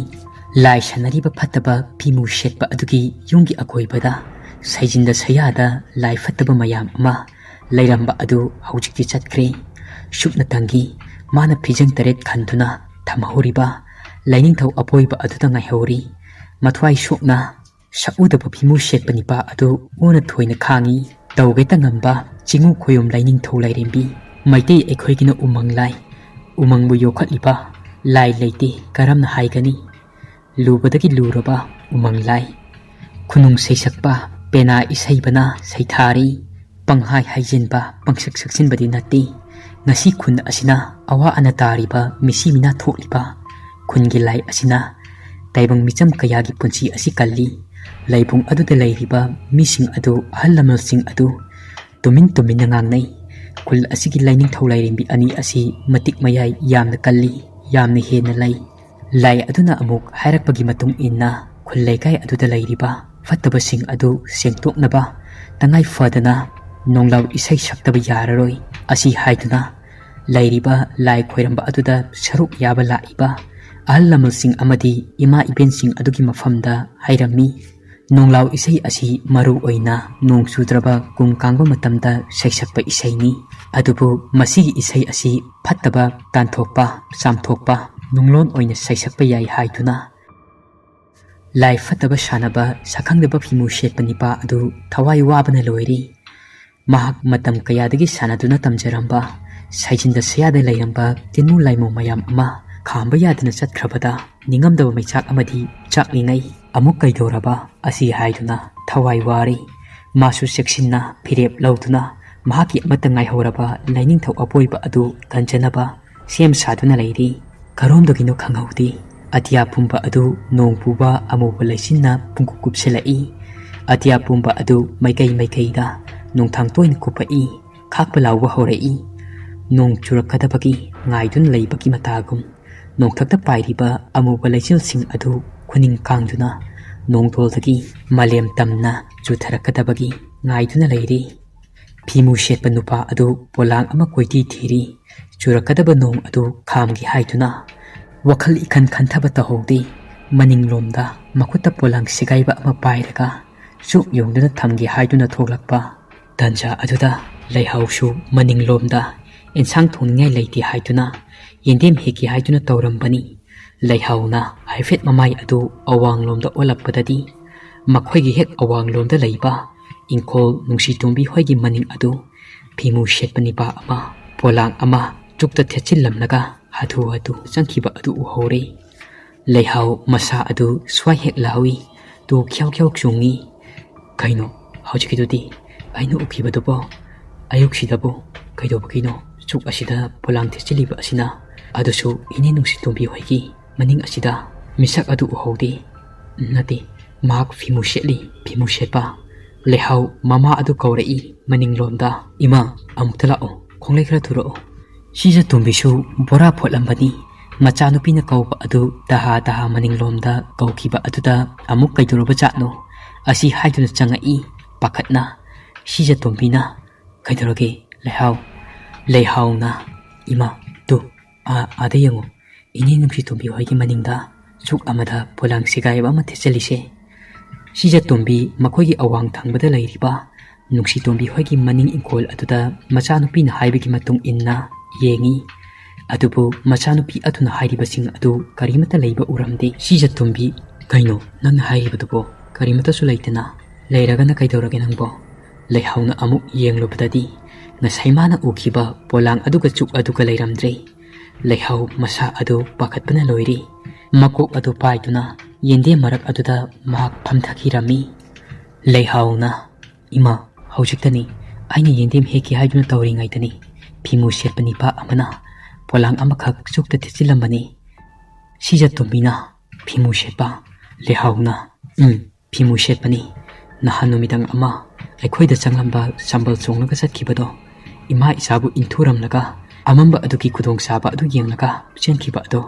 ꯂꯥꯏ ꯁꯥꯟꯅꯔꯤꯕ ꯐꯠꯇꯕ ꯐꯤꯃꯨ ꯁꯦꯠꯄ ꯑꯗꯨꯒꯤ ꯌꯨꯝꯒꯤ ꯑꯀꯣꯏꯕꯗ ꯁꯩꯖꯤꯟꯗ ꯁꯌꯥꯗ ꯂꯥꯏ ꯐꯠꯇꯕ ꯃꯌꯥꯝ ꯑꯃ ꯂꯩꯔꯝꯕ ꯑꯗꯨ ꯍꯧꯖꯤꯛꯇꯤ ꯆꯠꯈ꯭ꯔꯦ꯫ ꯁꯨꯞꯅꯇꯪꯒꯤ ꯃꯥꯅ ꯐꯤꯖꯪ ꯇꯔꯦꯠ ꯈꯟꯗꯨꯅ ꯊꯝꯍꯧꯔꯤꯕ ꯂꯥꯏꯅꯤꯡꯊꯧ ꯑꯄꯣꯏꯕ ꯑꯗꯨꯗ ꯉꯥꯏꯍꯧꯔꯤ꯫ ꯃꯊ꯭ꯋꯥꯏ ꯁꯣꯛꯅ ꯁꯛꯎꯗꯕ ꯐꯤꯃꯨ ꯁꯦꯠꯄ ꯅꯤꯄꯥ ꯑꯗꯨ ꯑꯣꯟꯅ ꯊꯣꯏꯅ ꯈꯥꯡꯏ꯫ ꯇꯧꯒꯦꯇ ꯉꯝꯕ ꯆꯤꯡꯉꯨ ꯈꯣꯌꯨꯝ ꯂꯥꯏꯅꯤꯡꯊꯧ ꯂꯥꯏꯔꯦꯝꯕꯤ꯫ ꯃꯩꯇꯩ ꯑꯩꯈꯣꯏꯒꯤꯅ ꯎꯃꯪ ꯂꯥꯏ꯫ ꯎꯃꯪꯕꯨ ꯌꯣꯛꯈꯠꯂꯤꯕ ꯂꯥꯏ ꯂꯩꯇꯦ ꯀꯔꯝꯅ ꯍꯥꯏꯒꯅꯤ? ꯂꯨꯕꯗꯒꯤ ꯂꯨꯔꯕ ꯎꯃꯪ ꯂꯥꯏ꯫ ꯈꯨꯅꯨꯡ ꯁꯩꯁꯛꯄ ꯄꯦꯅꯥ ꯏꯁꯩꯕꯅ ꯁꯩꯊꯥꯔꯤ꯫ ꯄꯪꯍꯥꯏ ꯍꯥꯏꯖꯤꯟꯕ, ꯄꯪꯁꯛ ꯁꯛꯆꯤꯟꯕꯗꯤ ꯅꯠꯇꯦ꯫ ꯉꯁꯤ ꯈꯨꯟ ꯑꯁꯤꯅ ꯑꯋꯥ ꯑꯅꯥ ꯇꯥꯔꯤꯕ, ꯃꯤꯁꯤ ꯃꯤꯅꯥ ꯊꯣꯛꯂꯤꯕ ꯈꯨꯟꯒꯤ ꯂꯥꯏ ꯑꯁꯤꯅ ꯇꯥꯏꯕꯪ ꯃꯤꯆꯝ ꯀꯌꯥꯒꯤ ꯄꯨꯟꯁꯤ ꯑꯁꯤ ꯀꯜꯂꯤ꯫ ꯂꯥꯏꯕꯨꯡ ꯑꯗꯨꯗ ꯂꯩꯔꯤꯕ ꯃꯤꯁꯤꯡ ꯑꯗꯨ, ꯑꯍꯜ ꯂꯃꯟꯁꯤꯡ ꯑꯗꯨ ꯇꯨꯃꯤꯟ ꯇꯨꯃꯤꯟꯅ ꯉꯥꯡꯅꯩ꯫ ꯈꯨꯜ ꯑꯁꯤꯒꯤ ꯂꯥꯏꯅꯤꯡꯊꯧ ꯂꯥꯏꯔꯦꯝꯕꯤ ꯑꯅꯤ ꯑꯁꯤ ꯃꯇꯤꯛ ꯃꯌꯥꯏ ꯌꯥꯝꯅ ꯀꯜꯂꯤ, ꯌꯥꯝꯅ ꯍꯦꯟꯅ ꯂꯩ꯫ ꯂꯥꯏ ꯑꯗꯨꯅ ꯑꯃꯨꯛ ꯍꯥꯏꯔꯛꯄꯒꯤ ꯃꯇꯨꯡ ꯏꯟꯅ ꯈꯨꯜ ꯂꯩꯀꯥꯏ ꯑꯗꯨꯗ ꯂꯩꯔꯤꯕ ꯐꯠꯇꯕꯁꯤꯡ ꯑꯗꯨ ꯁꯦꯡꯗꯣꯛꯅꯕ ꯇꯉꯥꯏ ꯐꯗꯅ ꯅꯣꯡꯂꯥꯎ ꯏꯁꯩ ꯁꯛꯇꯕ ꯌꯥꯔꯔꯣꯏ꯫ ꯑꯁꯤ ꯍꯥꯏꯗꯨꯅ ꯂꯩꯔꯤꯕ ꯂꯥꯏ ꯈꯣꯏꯔꯝꯕ ꯑꯗꯨꯗ ꯁꯔꯨꯛ ꯌꯥꯕ ꯂꯥꯛꯏꯕ ꯑꯍꯜ ꯂꯃꯟꯁꯤꯡ ꯑꯃꯗꯤ ꯏꯃꯥ ꯏꯕꯦꯟꯁꯤꯡ ꯑꯗꯨꯒꯤ ꯃꯐꯝꯗ ꯍꯥꯏꯔꯝꯃꯤ, "ꯅꯣꯡꯂꯥꯎ ꯏꯁꯩ ꯑꯁꯤ ꯃꯔꯨ ꯑꯣꯏꯅ ꯅꯣꯡ ꯆꯨꯗ꯭ꯔꯕ ꯀꯨꯝ ꯀꯥꯡꯕ ꯃꯇꯝꯗ ꯁꯩꯁꯛꯄ ꯏꯁꯩꯅꯤ꯫ ꯑꯗꯨꯕꯨ ꯃꯁꯤꯒꯤ ꯏꯁꯩ ꯑꯁꯤ ꯐꯠꯇꯕ ꯇꯥꯟꯊꯣꯛꯄ, ꯆꯥꯝꯊꯣꯛꯄ ꯅꯨꯡꯂꯣꯟ ꯑꯣꯏꯅ ꯁꯩꯁꯛꯄ ꯌꯥꯏ" ꯍꯥꯏꯗꯨꯅ ꯂꯥꯏ ꯐꯠꯇꯕ ꯁꯥꯟꯅꯕ ꯁꯛꯈꯪꯗꯕ ꯐꯤꯃꯨ ꯁꯦꯠꯄ ꯅꯤꯄꯥ ꯑꯗꯨ ꯊꯋꯥꯏ ꯋꯥꯕꯅ ꯂꯣꯏꯔꯤ꯫ ꯃꯍꯥꯛ ꯃꯇꯝ ꯀꯌꯥꯗꯒꯤ ꯁꯥꯟꯅꯗꯨꯅ ꯇꯝꯖꯔꯝꯕ, ꯁꯩꯖꯤꯟꯗ ꯁꯌꯥꯗ ꯂꯩꯔꯝꯕ ꯇꯤꯟꯃꯨ ꯂꯥꯏꯃꯨ ꯃꯌꯥꯝ ꯑꯃ ꯈꯥꯝꯕ ꯌꯥꯗꯅ ꯆꯠꯈ꯭ꯔꯕꯗ ꯅꯤꯡꯉꯝꯗꯕ ꯃꯩꯆꯥꯛ ꯑꯃꯗꯤ ꯆꯥꯛꯂꯤꯉꯩ ꯑꯃꯨꯛ ꯀꯩꯗꯧꯔꯕ ꯑꯁꯤ ꯍꯥꯏꯗꯨꯅ ꯊꯋꯥꯏ ꯋꯥꯔꯤ꯫ ꯃꯥꯁꯨ ꯆꯦꯛꯁꯤꯟꯅ ꯐꯤꯔꯦꯞ ꯂꯧꯗꯨꯅ ꯃꯍꯥꯛꯀꯤ ꯑꯃꯠꯇ ꯉꯥꯏꯍꯧꯔꯕ ꯂꯥꯏꯅꯤꯡꯊꯧ ꯑꯄꯣꯏꯕ ꯑꯗꯨ ꯀꯟꯖꯅꯕ ꯁꯦꯝ ꯁꯥꯗꯨꯅ ꯂꯩꯔꯤ꯫ ꯀꯔꯣꯝꯗꯒꯤꯅꯣ ꯈꯪꯍꯧꯗꯦ, ꯑꯇꯤꯌꯥ ꯄꯨꯝꯕ ꯑꯗꯨ ꯅꯣꯡ ꯄꯨꯕ ꯑꯃꯨꯕ ꯂꯩꯆꯤꯟꯅ ꯄꯨꯡꯀꯨꯞ ꯀꯨꯞꯁꯤꯜꯂꯛꯏ꯫ ꯑꯇꯤꯌꯥ ꯄꯨꯝꯕ ꯑꯗꯨ ꯃꯥꯏꯀꯩ ꯃꯥꯏꯀꯩꯗ ꯅꯣꯡꯊꯥꯡ ꯇꯣꯏꯅ ꯀꯨꯞꯄꯛꯏ꯫ ꯈꯥꯛꯄ ꯂꯥꯎꯕ ꯍꯧꯔꯛꯏ꯫ ꯅꯣꯡ ꯆꯨꯔꯛꯀꯗꯕꯒꯤ ꯉꯥꯏꯗꯨꯅ ꯂꯩꯕꯒꯤ ꯃꯇꯥꯒꯨꯝ꯫ ꯅꯣꯡꯊꯛꯇ ꯄꯥꯏꯔꯤꯕ ꯑꯃꯨꯕ ꯂꯩꯆꯤꯜꯁꯤꯡ ꯑꯗꯨ ꯈꯨꯅꯤꯡ ꯀꯥꯡꯗꯨꯅ ꯅꯣꯡꯗꯣꯜꯗꯒꯤ ꯃꯥꯂꯦꯝ ꯇꯝꯅ ꯆꯨꯊꯔꯛꯀꯗꯕꯒꯤ ꯉꯥꯏꯗꯨꯅ ꯂꯩꯔꯤ꯫ ꯐꯤꯃꯨ ꯁꯦꯠꯄ ꯅꯨꯄꯥ ꯑꯗꯨ ꯄꯣꯂꯥꯡ ꯑꯃ ꯀꯣꯏꯊꯤ ꯊꯤꯔꯤ꯫ ꯆꯨꯔꯛꯀꯗꯕ ꯅꯣꯡ ꯑꯗꯨ ꯈꯥꯝꯒꯦ ꯍꯥꯏꯗꯨꯅ ꯋꯥꯈꯜ ꯏꯈꯟ ꯈꯟꯊꯕ ꯇꯧꯍꯧꯗꯦ꯫ ꯃꯅꯤꯡꯂꯣꯝꯗ ꯃꯈꯨꯠꯇ ꯄꯣꯂꯥꯡ ꯁꯦꯒꯥꯏꯕ ꯑꯃ ꯄꯥꯏꯔꯒ ꯆꯨꯞ ꯌꯨꯡꯗꯨꯅ ꯊꯝꯒꯦ ꯍꯥꯏꯗꯨꯅ ꯊꯣꯛꯂꯛꯄ꯫ ꯇꯟꯖꯥ ꯑꯗꯨꯗ ꯂꯩꯍꯥꯎꯁꯨ ꯃꯅꯤꯡꯂꯣꯝꯗ ꯏꯟꯁꯥꯡ ꯊꯣꯡꯅꯤꯡꯉꯥꯏ ꯂꯩꯇꯦ ꯍꯥꯏꯗꯨꯅ ꯌꯦꯟꯗꯦꯝ ꯍꯦꯛꯀꯦ ꯍꯥꯏꯗꯨꯅ ꯇꯧꯔꯝꯕꯅꯤ꯫ ꯂꯩꯍꯥꯎꯅ ꯍꯥꯏꯐꯦꯠ ꯃꯃꯥꯏ ꯑꯗꯨ ꯑꯋꯥꯡꯂꯣꯝꯗ ꯑꯣꯜꯂꯛꯄꯗꯗꯤ ꯃꯈꯣꯏꯒꯤ ꯍꯦꯛ ꯑꯋꯥꯡꯂꯣꯝꯗ ꯂꯩꯕ ꯏꯪꯈꯣꯜ ꯅꯨꯡꯁꯤꯇꯣꯝꯕꯤ ꯍꯣꯏꯒꯤ ꯃꯅꯤꯡ ꯑꯗꯨ ꯐꯤꯃꯨ ꯁꯦꯠꯄ ꯅꯤꯄꯥ ꯑꯃ ꯄꯣꯂꯥꯡ ꯑꯃ ꯆꯨꯞꯇ ꯊꯦꯠꯆꯤꯜꯂꯝꯂꯒ ꯍꯥꯊꯨ ꯍꯥꯊꯨ ꯆꯪꯈꯤꯕ ꯑꯗꯨ ꯎꯍꯧꯔꯦ꯫ ꯂꯩꯍꯥꯎ ꯃꯁꯥ ꯑꯗꯨ ꯁ꯭ꯋꯥꯏ ꯍꯦꯛ ꯂꯥꯎꯏ꯫ ꯇꯨ ꯈ꯭ꯌꯥꯎ ꯈ꯭ꯌꯥꯎ ꯆꯣꯡꯏ꯫ "ꯀꯩꯅꯣ ꯍꯧꯖꯤꯛꯀꯤꯗꯨꯗꯤ? ꯑꯩꯅ ꯎꯈꯤꯕꯗꯨꯕꯣ? ꯑꯌꯨꯛꯁꯤꯗꯕꯨ ꯀꯩꯗꯧꯕꯒꯤꯅꯣ ꯆꯨꯛ ꯑꯁꯤꯗ ꯄꯣꯂꯥꯡ ꯊꯦꯠꯆꯤꯜꯂꯤꯕ ꯑꯁꯤꯅ? ꯑꯗꯨꯁꯨ ꯏꯅꯦ ꯅꯨꯡꯁꯤꯇꯣꯝꯕꯤ ꯍꯣꯏꯒꯤ ꯃꯅꯤꯡ ꯑꯁꯤꯗ ꯃꯤꯁꯛ ꯑꯗꯨ ꯎꯍꯧꯗꯦ꯫ ꯅꯠꯇꯦ, ꯃꯍꯥꯛ ꯐꯤꯃꯨ ꯁꯦꯠꯂꯤ, ꯐꯤꯃꯨ ꯁꯦꯠꯄ꯫" ꯂꯩꯍꯥꯎ ꯃꯃꯥ ꯑꯗꯨ ꯀꯧꯔꯛꯏ ꯃꯅꯤꯡꯂꯣꯝꯗ꯫ "ꯏꯃꯥ, ꯑꯃꯨꯛꯇ ꯂꯥꯛꯑꯣ, ꯈꯣꯡꯂꯩ ꯈꯔ ꯊꯨꯔꯛꯑꯣ꯫" ꯁꯤꯖ ꯇꯣꯝꯕꯤꯁꯨ ꯕꯣꯔꯥ ꯐꯣꯠꯂꯝꯕꯅꯤ꯫ ꯃꯆꯥꯅꯨꯄꯤꯅ ꯀꯧꯕ ꯑꯗꯨ ꯇꯍꯥ ꯇꯍꯥ ꯃꯅꯤꯡꯂꯣꯝꯗ ꯀꯧꯈꯤꯕ ꯑꯗꯨꯗ ꯑꯃꯨꯛ ꯀꯩꯗꯧꯔꯕ ꯖꯥꯠꯅꯣ ꯑꯁꯤ ꯍꯥꯏꯗꯨꯅ ꯆꯪꯉꯛꯏ ꯄꯥꯈꯠꯅ꯫ ꯁꯤꯖꯇꯣꯝꯕꯤꯅ, "ꯀꯩꯗꯧꯔꯒꯦ, ꯂꯩꯍꯥꯎ?" ꯂꯩꯍꯥꯎꯅ, "ꯏꯃꯥ, ꯇꯨ, ꯑꯥ, ꯑꯥꯗ ꯌꯦꯡꯉꯨ, ꯏꯅꯦ ꯅꯨꯡꯁꯤꯇꯣꯝꯕꯤ ꯍꯣꯏꯒꯤ ꯃꯅꯤꯡꯗ ꯆꯨꯛ ꯑꯃꯗ ꯄꯣꯂꯥꯡ ꯁꯦꯒꯥꯏꯕ ꯑꯃ ꯊꯦꯠꯆꯜꯂꯤꯁꯦ꯫ ꯁꯤꯖꯇꯣꯝꯕꯤ ꯃꯈꯣꯏꯒꯤ ꯑꯋꯥꯡ ꯊꯪꯕꯗ ꯂꯩꯔꯤꯕ ꯅꯨꯡꯁꯤꯇꯣꯝꯕꯤ ꯍꯣꯏꯒꯤ ꯃꯅꯤꯡ ꯏꯪꯈꯣꯜ ꯑꯗꯨꯗ ꯃꯆꯥꯅꯨꯄꯤꯅ ꯍꯥꯏꯕꯒꯤ ꯃꯇꯨꯡ ꯏꯟꯅ ꯌꯦꯡꯉꯤ꯫ ꯑꯗꯨꯕꯨ ꯃꯆꯥꯅꯨꯄꯤ ꯑꯗꯨꯅ ꯍꯥꯏꯔꯤꯕꯁꯤꯡ ꯑꯗꯨ ꯀꯔꯤꯃꯠꯇ ꯂꯩꯕ ꯎꯔꯝꯗꯦ꯫ ꯁꯤꯖꯇꯣꯝꯕꯤ, ꯀꯩꯅꯣ ꯅꯪꯅ ꯍꯥꯏꯔꯤꯕꯗꯨꯕꯣ? ꯀꯔꯤꯃꯠꯇꯁꯨ ꯂꯩꯇꯅ ꯂꯩꯔꯒꯅ ꯀꯩꯗꯧꯔꯒꯦ ꯅꯪꯕꯣ?" ꯂꯩꯍꯥꯎꯅ ꯑꯃꯨꯛ ꯌꯦꯡꯂꯨꯕꯗꯗꯤ ꯉꯁꯥꯏ ꯃꯥꯅ ꯎꯈꯤꯕ ꯄꯣꯂꯥꯡ ꯑꯗꯨꯒ ꯆꯨꯛ ꯑꯗꯨꯒ ꯂꯩꯔꯝꯗ꯭ꯔꯦ꯫ ꯂꯩꯍꯥꯎ ꯃꯁꯥ ꯑꯗꯨ ꯄꯥꯈꯠꯄꯅ ꯂꯣꯏꯔꯦ꯫ ꯃꯀꯣꯛ ꯑꯗꯨ ꯄꯥꯏꯗꯨꯅ ꯌꯦꯟꯗꯦꯝ ꯃꯔꯛ ꯑꯗꯨꯗ ꯃꯍꯥꯛ ꯐꯝꯊꯈꯤꯔꯝꯃꯤ꯫ ꯂꯩꯍꯥꯎꯅ, "ꯏꯃꯥ, ꯍꯧꯖꯤꯛꯇꯅꯤ ꯑꯩꯅ ꯌꯦꯟꯗꯦꯝ ꯍꯦꯛꯀꯦ ꯍꯥꯏꯗꯨꯅ ꯇꯧꯔꯤꯉꯩꯗꯅꯤ ꯐꯤꯃꯨ ꯁꯦꯠꯄ ꯅꯤꯄꯥ ꯑꯃꯅ ꯄꯣꯂꯥꯡ ꯑꯃꯈꯛ ꯆꯨꯛꯇ ꯊꯦꯠꯆꯤꯜꯂꯝꯕꯅꯤ꯫" ꯁꯤꯖꯇꯣꯝꯕꯤꯅ, "ꯐꯤꯃꯨ ꯁꯦꯠꯄ?" ꯂꯩꯍꯥꯎꯅ, "ꯎꯝ, ꯐꯤꯃꯨ ꯁꯦꯠꯄꯅꯤ꯫ ꯅꯍꯥꯟ ꯅꯨꯃꯤꯗꯥꯡ ꯑꯃ ꯑꯩꯈꯣꯏꯗ ꯆꯪꯂꯝꯕ ꯁꯝꯕꯜ ꯆꯣꯡꯂꯒ ꯆꯠꯈꯤꯕꯗꯣ, ꯏꯃꯥ ꯏꯆꯥꯕꯨ ꯏꯟꯊꯨꯔꯝꯂꯒ ꯑꯃꯝꯕ ꯑꯗꯨꯒꯤ ꯈꯨꯗꯣꯡꯆꯥꯕ ꯑꯗꯨ ꯌꯦꯡꯂꯒ ꯆꯦꯟꯈꯤꯕ ꯑꯗꯣ꯫"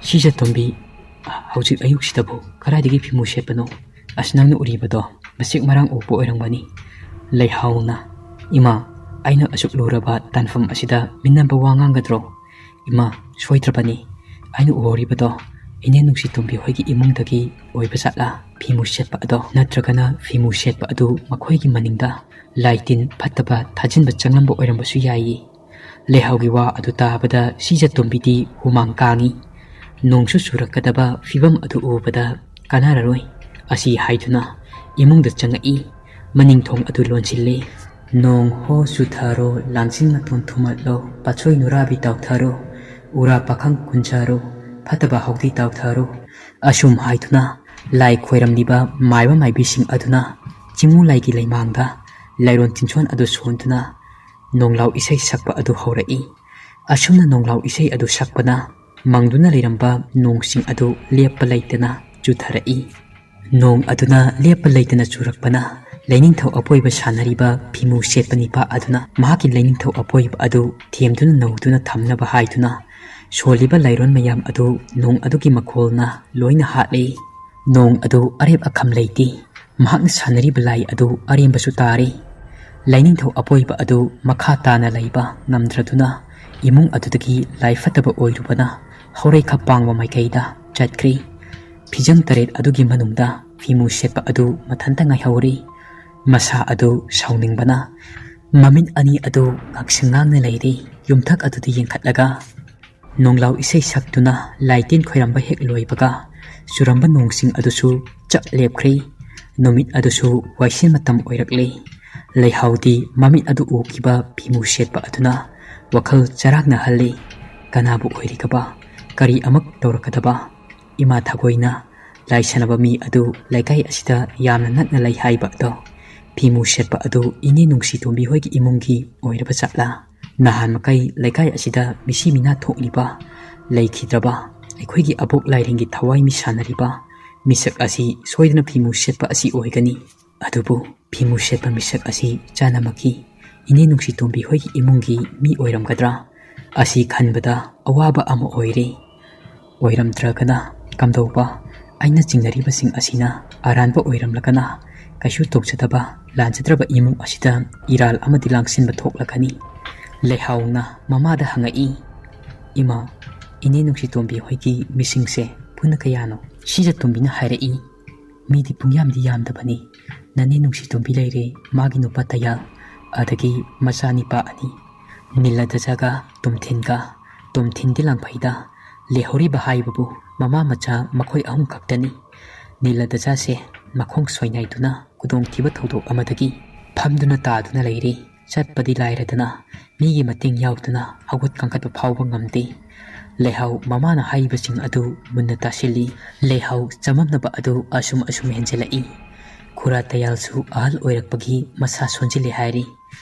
ꯁꯤꯖꯇꯣꯝꯕꯤ, "ꯍꯧꯖꯤꯛ ꯑꯌꯨꯛꯁꯤꯗꯕꯨ ꯀꯗꯥꯏꯗꯒꯤ ꯐꯤꯃꯨ ꯁꯦꯠꯄꯅꯣ? ꯑꯁ, ꯅꯪꯅ ꯎꯔꯤꯕꯗꯣ ꯃꯁꯤꯛ ꯃꯔꯥꯡ ꯎꯕ ꯑꯣꯏꯔꯝꯒꯅꯤ꯫" ꯂꯩꯍꯥꯎꯅ, "ꯏꯃꯥ, ꯑꯩꯅ ꯑꯁꯨꯛ ꯂꯨꯔꯕ ꯇꯥꯟꯐꯝ ꯑꯁꯤꯗ ꯃꯤꯅꯝꯕ ꯋꯥ ꯉꯥꯡꯒꯗ꯭ꯔꯣ? ꯏꯃꯥ, ꯁꯣꯏꯗ꯭ꯔꯕꯅꯤ꯫ ꯑꯩꯅ ꯎꯍꯧꯔꯤꯕꯗꯣ ꯏꯅꯦ ꯅꯨꯡꯁꯤꯇꯣꯝꯕꯤ ꯍꯣꯏꯒꯤ ꯏꯃꯨꯡꯗꯒꯤ ꯑꯣꯏꯕ ꯖꯥꯠꯂꯥ? ꯐꯤꯃꯨ ꯁꯦꯠꯄ ꯑꯗꯣ, ꯅꯠꯇ꯭ꯔꯒꯅ ꯐꯤꯃꯨ ꯁꯦꯠꯄ ꯑꯗꯨ ꯃꯈꯣꯏꯒꯤ ꯃꯅꯤꯡꯗ ꯂꯥꯏ ꯇꯤꯟ ꯐꯠꯇꯕ ꯊꯥꯖꯤꯟꯕ ꯆꯪꯂꯝꯕ ꯑꯣꯏꯔꯝꯕꯁꯨ ꯌꯥꯏꯌꯦ꯫" ꯂꯩꯍꯥꯎꯒꯤ ꯋꯥ ꯑꯗꯨ ꯇꯥꯕꯗ ꯁꯤꯖꯇꯣꯝꯕꯤꯗꯤ ꯍꯨꯃꯥꯡ ꯀꯥꯡꯏ꯫ ꯅꯣꯡꯁꯨ ꯆꯨꯔꯛꯀꯗꯕ ꯐꯤꯕꯝ ꯑꯗꯨ ꯎꯕꯗ ꯀꯥꯟꯅꯔꯔꯣꯏ ꯑꯁꯤ ꯍꯥꯏꯗꯨꯅ ꯏꯃꯨꯡꯗ ꯆꯪꯉꯛꯏ꯫ ꯃꯅꯤꯡ ꯊꯣꯡ ꯑꯗꯨ ꯂꯣꯟꯁꯤꯜꯂꯤ꯫ "ꯅꯣꯡ ꯍꯣ ꯆꯨꯊꯔꯣ, ꯂꯥꯡꯖꯤꯡ ꯃꯇꯣꯟ ꯊꯨꯝꯍꯠꯂꯣ, ꯄꯥꯠꯁꯣꯏ ꯅꯨꯔꯥꯕꯤ ꯇꯥꯎꯊꯔꯣ, ꯎꯔꯥ ꯄꯥꯈꯪ ꯀꯨꯟꯖꯔꯣ, ꯐꯠꯇꯕ ꯍꯥꯎꯗꯤ ꯇꯥꯎꯊꯔꯣ꯫" ꯑꯁꯨꯝ ꯍꯥꯏꯗꯨꯅ ꯂꯥꯏ ꯈꯣꯏꯔꯝꯂꯤꯕ ꯃꯥꯏꯕ ꯃꯥꯏꯕꯤꯁꯤꯡ ꯑꯗꯨꯅ ꯆꯤꯡꯃꯨ ꯂꯥꯏꯒꯤ ꯂꯩꯃꯥꯡꯗ ꯂꯥꯏꯔꯣꯟ ꯇꯤꯟꯁꯣꯟ ꯑꯗꯨ ꯁꯣꯟꯗꯨꯅ ꯅꯣꯡꯂꯥꯎ ꯏꯁꯩ ꯁꯛꯄ ꯑꯗꯨ ꯍꯧꯔꯛꯏ꯫ ꯑꯁꯨꯝꯅ ꯅꯣꯡꯂꯥꯎ ꯏꯁꯩ ꯑꯗꯨ ꯁꯛꯄꯅ ꯃꯪꯗꯨꯅ ꯂꯩꯔꯝꯕ ꯅꯣꯡꯁꯤꯡ ꯑꯗꯨ ꯂꯦꯞꯄ ꯂꯩꯇꯅ ꯆꯨꯊꯔꯛꯏ꯫ ꯅꯣꯡ ꯑꯗꯨꯅ ꯂꯦꯞꯄ ꯂꯩꯇꯅ ꯆꯨꯔꯛꯄꯅ ꯂꯩꯅꯤꯡꯊꯧ ꯑꯄꯣꯏꯕ ꯁꯥꯟꯅꯔꯤꯕ ꯐꯤꯃꯨ ꯁꯦꯠꯄ ꯅꯤꯄꯥ ꯑꯗꯨꯅ ꯃꯍꯥꯛꯀꯤ ꯂꯩꯅꯤꯡꯊꯧ ꯑꯄꯣꯏꯕ ꯑꯗꯨ ꯊꯦꯝꯗꯨꯅ ꯅꯧꯗꯨꯅ ꯊꯝꯅꯕ ꯍꯥꯏꯗꯨꯅ ꯁꯣꯜꯂꯤꯕ ꯂꯥꯏꯔꯣꯟ ꯃꯌꯥꯝ ꯑꯗꯨ ꯅꯣꯡ ꯑꯗꯨꯒꯤ ꯃꯈꯣꯜꯅ ꯂꯣꯏꯅ ꯍꯥꯠꯂꯤ꯫ ꯅꯣꯡ ꯑꯗꯨ ꯑꯔꯦꯞ ꯑꯈꯝ ꯂꯩꯇꯦ꯫ ꯃꯍꯥꯛꯅ ꯁꯥꯟꯅꯔꯤꯕ ꯂꯥꯏ ꯑꯗꯨ ꯑꯔꯦꯝꯕꯁꯨ ꯇꯥꯔꯦ꯫ ꯂꯥꯏꯅꯤꯡꯊꯧ ꯑꯄꯣꯏꯕ ꯑꯗꯨ ꯃꯈꯥ ꯇꯥꯅ ꯂꯩꯕ ꯉꯝꯗ꯭ꯔꯗꯨꯅ ꯏꯃꯨꯡ ꯑꯗꯨꯗꯒꯤ ꯂꯥꯏ ꯐꯠꯇꯕ ꯑꯣꯏꯔꯨꯕꯅ ꯍꯧꯔꯩꯈꯥ ꯄꯥꯡꯕ ꯃꯥꯏꯀꯩꯗ ꯆꯠꯈ꯭ꯔꯤ꯫ ꯐꯤꯖꯪ ꯇꯔꯦꯠ ꯑꯗꯨꯒꯤ ꯃꯅꯨꯡꯗ ꯐꯤꯃꯨ ꯁꯦꯠꯄ ꯑꯗꯨ ꯃꯊꯟꯇ ꯉꯥꯏꯍꯧꯔꯤ꯫ ꯃꯁꯥ ꯑꯗꯨ ꯁꯥꯎꯅꯤꯡꯕꯅ ꯃꯃꯤꯠ ꯑꯅꯤ ꯑꯗꯨ ꯉꯥꯛꯁꯪ ꯉꯥꯡꯅ ꯂꯩꯔꯤ꯫ ꯌꯨꯝꯊꯛ ꯑꯗꯨꯗ ꯌꯦꯡꯈꯠꯂꯒ ꯅꯣꯡꯂꯥꯎ ꯏꯁꯩ ꯁꯛꯇꯨꯅ ꯂꯥꯏ ꯇꯤꯟ ꯈꯣꯏꯔꯝꯕ ꯍꯦꯛ ꯂꯣꯏꯕꯒ ꯆꯨꯔꯝꯕ ꯅꯣꯡꯁꯤꯡ ꯑꯗꯨꯁꯨ ꯆꯞ ꯂꯦꯞꯈ꯭ꯔꯦ꯫ ꯅꯨꯃꯤꯠ ꯑꯗꯨꯁꯨ ꯋꯥꯏꯁꯤꯟ ꯃꯇꯝ ꯑꯣꯏꯔꯛꯂꯦ꯫ ꯂꯩꯍꯥꯎꯗꯤ ꯃꯃꯤꯠ ꯑꯗꯨ ꯎꯈꯤꯕ ꯐꯤꯃꯨ ꯁꯦꯠꯄ ꯑꯗꯨꯅ ꯋꯥꯈꯜ ꯆꯔꯥꯡꯅꯍꯜꯂꯤ꯫ ꯀꯅꯥꯕꯨ ꯑꯣꯏꯔꯤꯒꯕ? ꯀꯔꯤ ꯑꯃꯨꯛ ꯇꯧꯔꯛꯀꯗꯕ? ꯏꯃꯥ ꯊꯒꯣꯏꯅ ꯂꯥꯏ ꯁꯥꯟꯅꯕ ꯃꯤ ꯑꯗꯨ ꯂꯩꯀꯥꯏ ꯑꯁꯤꯗ ꯌꯥꯝꯅ ꯅꯛꯅ ꯂꯩ ꯍꯥꯏꯕ ꯑꯗꯣ, ꯐꯤꯃꯨ ꯁꯦꯠꯄ ꯑꯗꯨ ꯏꯅꯦ ꯅꯨꯡꯁꯤꯇꯣꯝꯕꯤ ꯍꯣꯏꯒꯤ ꯏꯃꯨꯡꯒꯤ ꯑꯣꯏꯔꯕ ꯖꯥꯠꯂꯥ? ꯅꯍꯥꯟ ꯃꯈꯩ ꯂꯩꯀꯥꯏ ꯑꯁꯤꯗ ꯃꯤꯁꯤ ꯃꯤꯅꯥ ꯊꯣꯛꯂꯤꯕ, ꯂꯩꯈꯤꯗ꯭ꯔꯕ ꯑꯩꯈꯣꯏꯒꯤ ꯑꯕꯣꯛ ꯂꯥꯏꯔꯦꯟꯒꯤ ꯊꯋꯥꯏ ꯃꯤ ꯁꯥꯟꯅꯔꯤꯕ ꯃꯤꯁꯛ ꯑꯁꯤ ꯁꯣꯏꯗꯅ ꯐꯤꯃꯨ ꯁꯦꯠꯄ ꯑꯁꯤ ꯑꯣꯏꯒꯅꯤ꯫ ꯑꯗꯨꯕꯨ ꯐꯤꯃꯨ ꯁꯦꯠꯄ ꯃꯤꯁꯛ ꯑꯁꯤ ꯆꯥꯅꯃꯛꯀꯤ ꯏꯅꯦ ꯅꯨꯡꯁꯤꯇꯣꯝꯕꯤ ꯍꯣꯏꯒꯤ ꯏꯃꯨꯡꯒꯤ ꯃꯤ ꯑꯣꯏꯔꯝꯒꯗ꯭ꯔꯥ? ꯑꯁꯤ ꯈꯟꯕꯗ ꯑꯋꯥꯕ ꯑꯃ ꯑꯣꯏꯔꯦ꯫ ꯑꯣꯏꯔꯝꯗ꯭ꯔꯒꯅ ꯀꯝꯗꯧꯕ? ꯑꯩꯅ ꯆꯤꯡꯅꯔꯤꯕꯁꯤꯡ ꯑꯁꯤꯅ ꯑꯔꯥꯟꯕ ꯑꯣꯏꯔꯝꯂꯒꯅ ꯀꯩꯁꯨ ꯇꯧꯖꯗꯕ ꯂꯥꯟꯖꯗ꯭ꯔꯕ ꯏꯃꯨꯡ ꯑꯁꯤꯗ ꯏꯔꯥꯜ ꯑꯃꯗꯤ ꯂꯥꯡꯁꯤꯟꯕ ꯊꯣꯛꯂꯒꯅꯤ꯫ ꯂꯩꯍꯥꯎꯅ ꯃꯃꯥꯗ ꯍꯪꯉꯛꯏ, "ꯏꯃꯥ, ꯏꯅꯦ ꯅꯨꯡꯁꯤꯇꯣꯝꯕꯤ ꯍꯣꯏꯒꯤ ꯃꯤꯁꯤꯡꯁꯦ ꯄꯨꯟꯅ ꯀꯌꯥꯅꯣ?" ꯁꯤꯖꯇꯣꯝꯕꯤꯅ ꯍꯥꯏꯔꯛꯏ, "ꯃꯤꯗꯤ ꯄꯨꯡꯌꯥꯝꯗꯤ ꯌꯥꯝꯗꯕꯅꯤ꯫ ꯅꯅꯦ ꯅꯨꯡꯁꯤꯇꯣꯝꯕꯤ ꯂꯩꯔꯦ, ꯃꯥꯒꯤ ꯅꯨꯄꯥ ꯇꯌꯥꯜ, ꯑꯗꯒꯤ ꯃꯆꯥ ꯅꯤꯄꯥ ꯑꯅꯤ, ꯅꯤꯂꯗꯖꯒ ꯇꯨꯝꯊꯤꯟꯒ꯫ ꯇꯨꯝꯊꯤꯟꯗꯤ ꯂꯥꯡꯐꯩꯗ꯫ ꯂꯩꯍꯧꯔꯤꯕ ꯍꯥꯏꯕꯕꯨ ꯃꯃꯥ ꯃꯆꯥ ꯃꯈꯣꯏ ꯑꯍꯨꯝ ꯈꯛꯇꯅꯤ꯫ ꯅꯤꯂꯗꯖꯥꯁꯦ ꯃꯈꯣꯡ ꯁꯣꯏꯅꯥꯏꯗꯨꯅ ꯈꯨꯗꯣꯡꯊꯤꯕ ꯊꯧꯗꯣꯛ ꯑꯃꯗꯒꯤ ꯐꯝꯗꯨꯅ ꯇꯥꯗꯨꯅ ꯂꯩꯔꯤ꯫ ꯆꯠꯄꯗꯤ ꯂꯥꯏꯔꯗꯅ ꯃꯤꯒꯤ ꯃꯇꯦꯡ ꯌꯥꯎꯗꯅ ꯍꯧꯒꯠ ꯀꯥꯡꯈꯠꯄ ꯐꯥꯎꯕ ꯉꯝꯗꯦ꯫" ꯂꯩꯍꯥꯎ ꯃꯃꯥꯅ ꯍꯥꯏꯔꯤꯕꯁꯤꯡ ꯑꯗꯨ ꯃꯨꯟꯅ ꯇꯥꯁꯤꯜꯂꯤ꯫ ꯂꯩꯍꯥꯎ ꯆꯃꯝꯅꯕ ꯑꯗꯨ ꯑꯁꯨꯝ ꯑꯁꯨꯝ ꯍꯦꯟꯖꯤꯜꯂꯛꯏ꯫ ꯈꯨꯔꯥ ꯇꯌꯥꯜꯁꯨ ꯑꯍꯜ ꯑꯣꯏꯔꯛꯄꯒꯤ ꯃꯁꯥ ꯁꯣꯟꯖꯤꯜꯂꯦ ꯍꯥꯏꯔꯤ꯫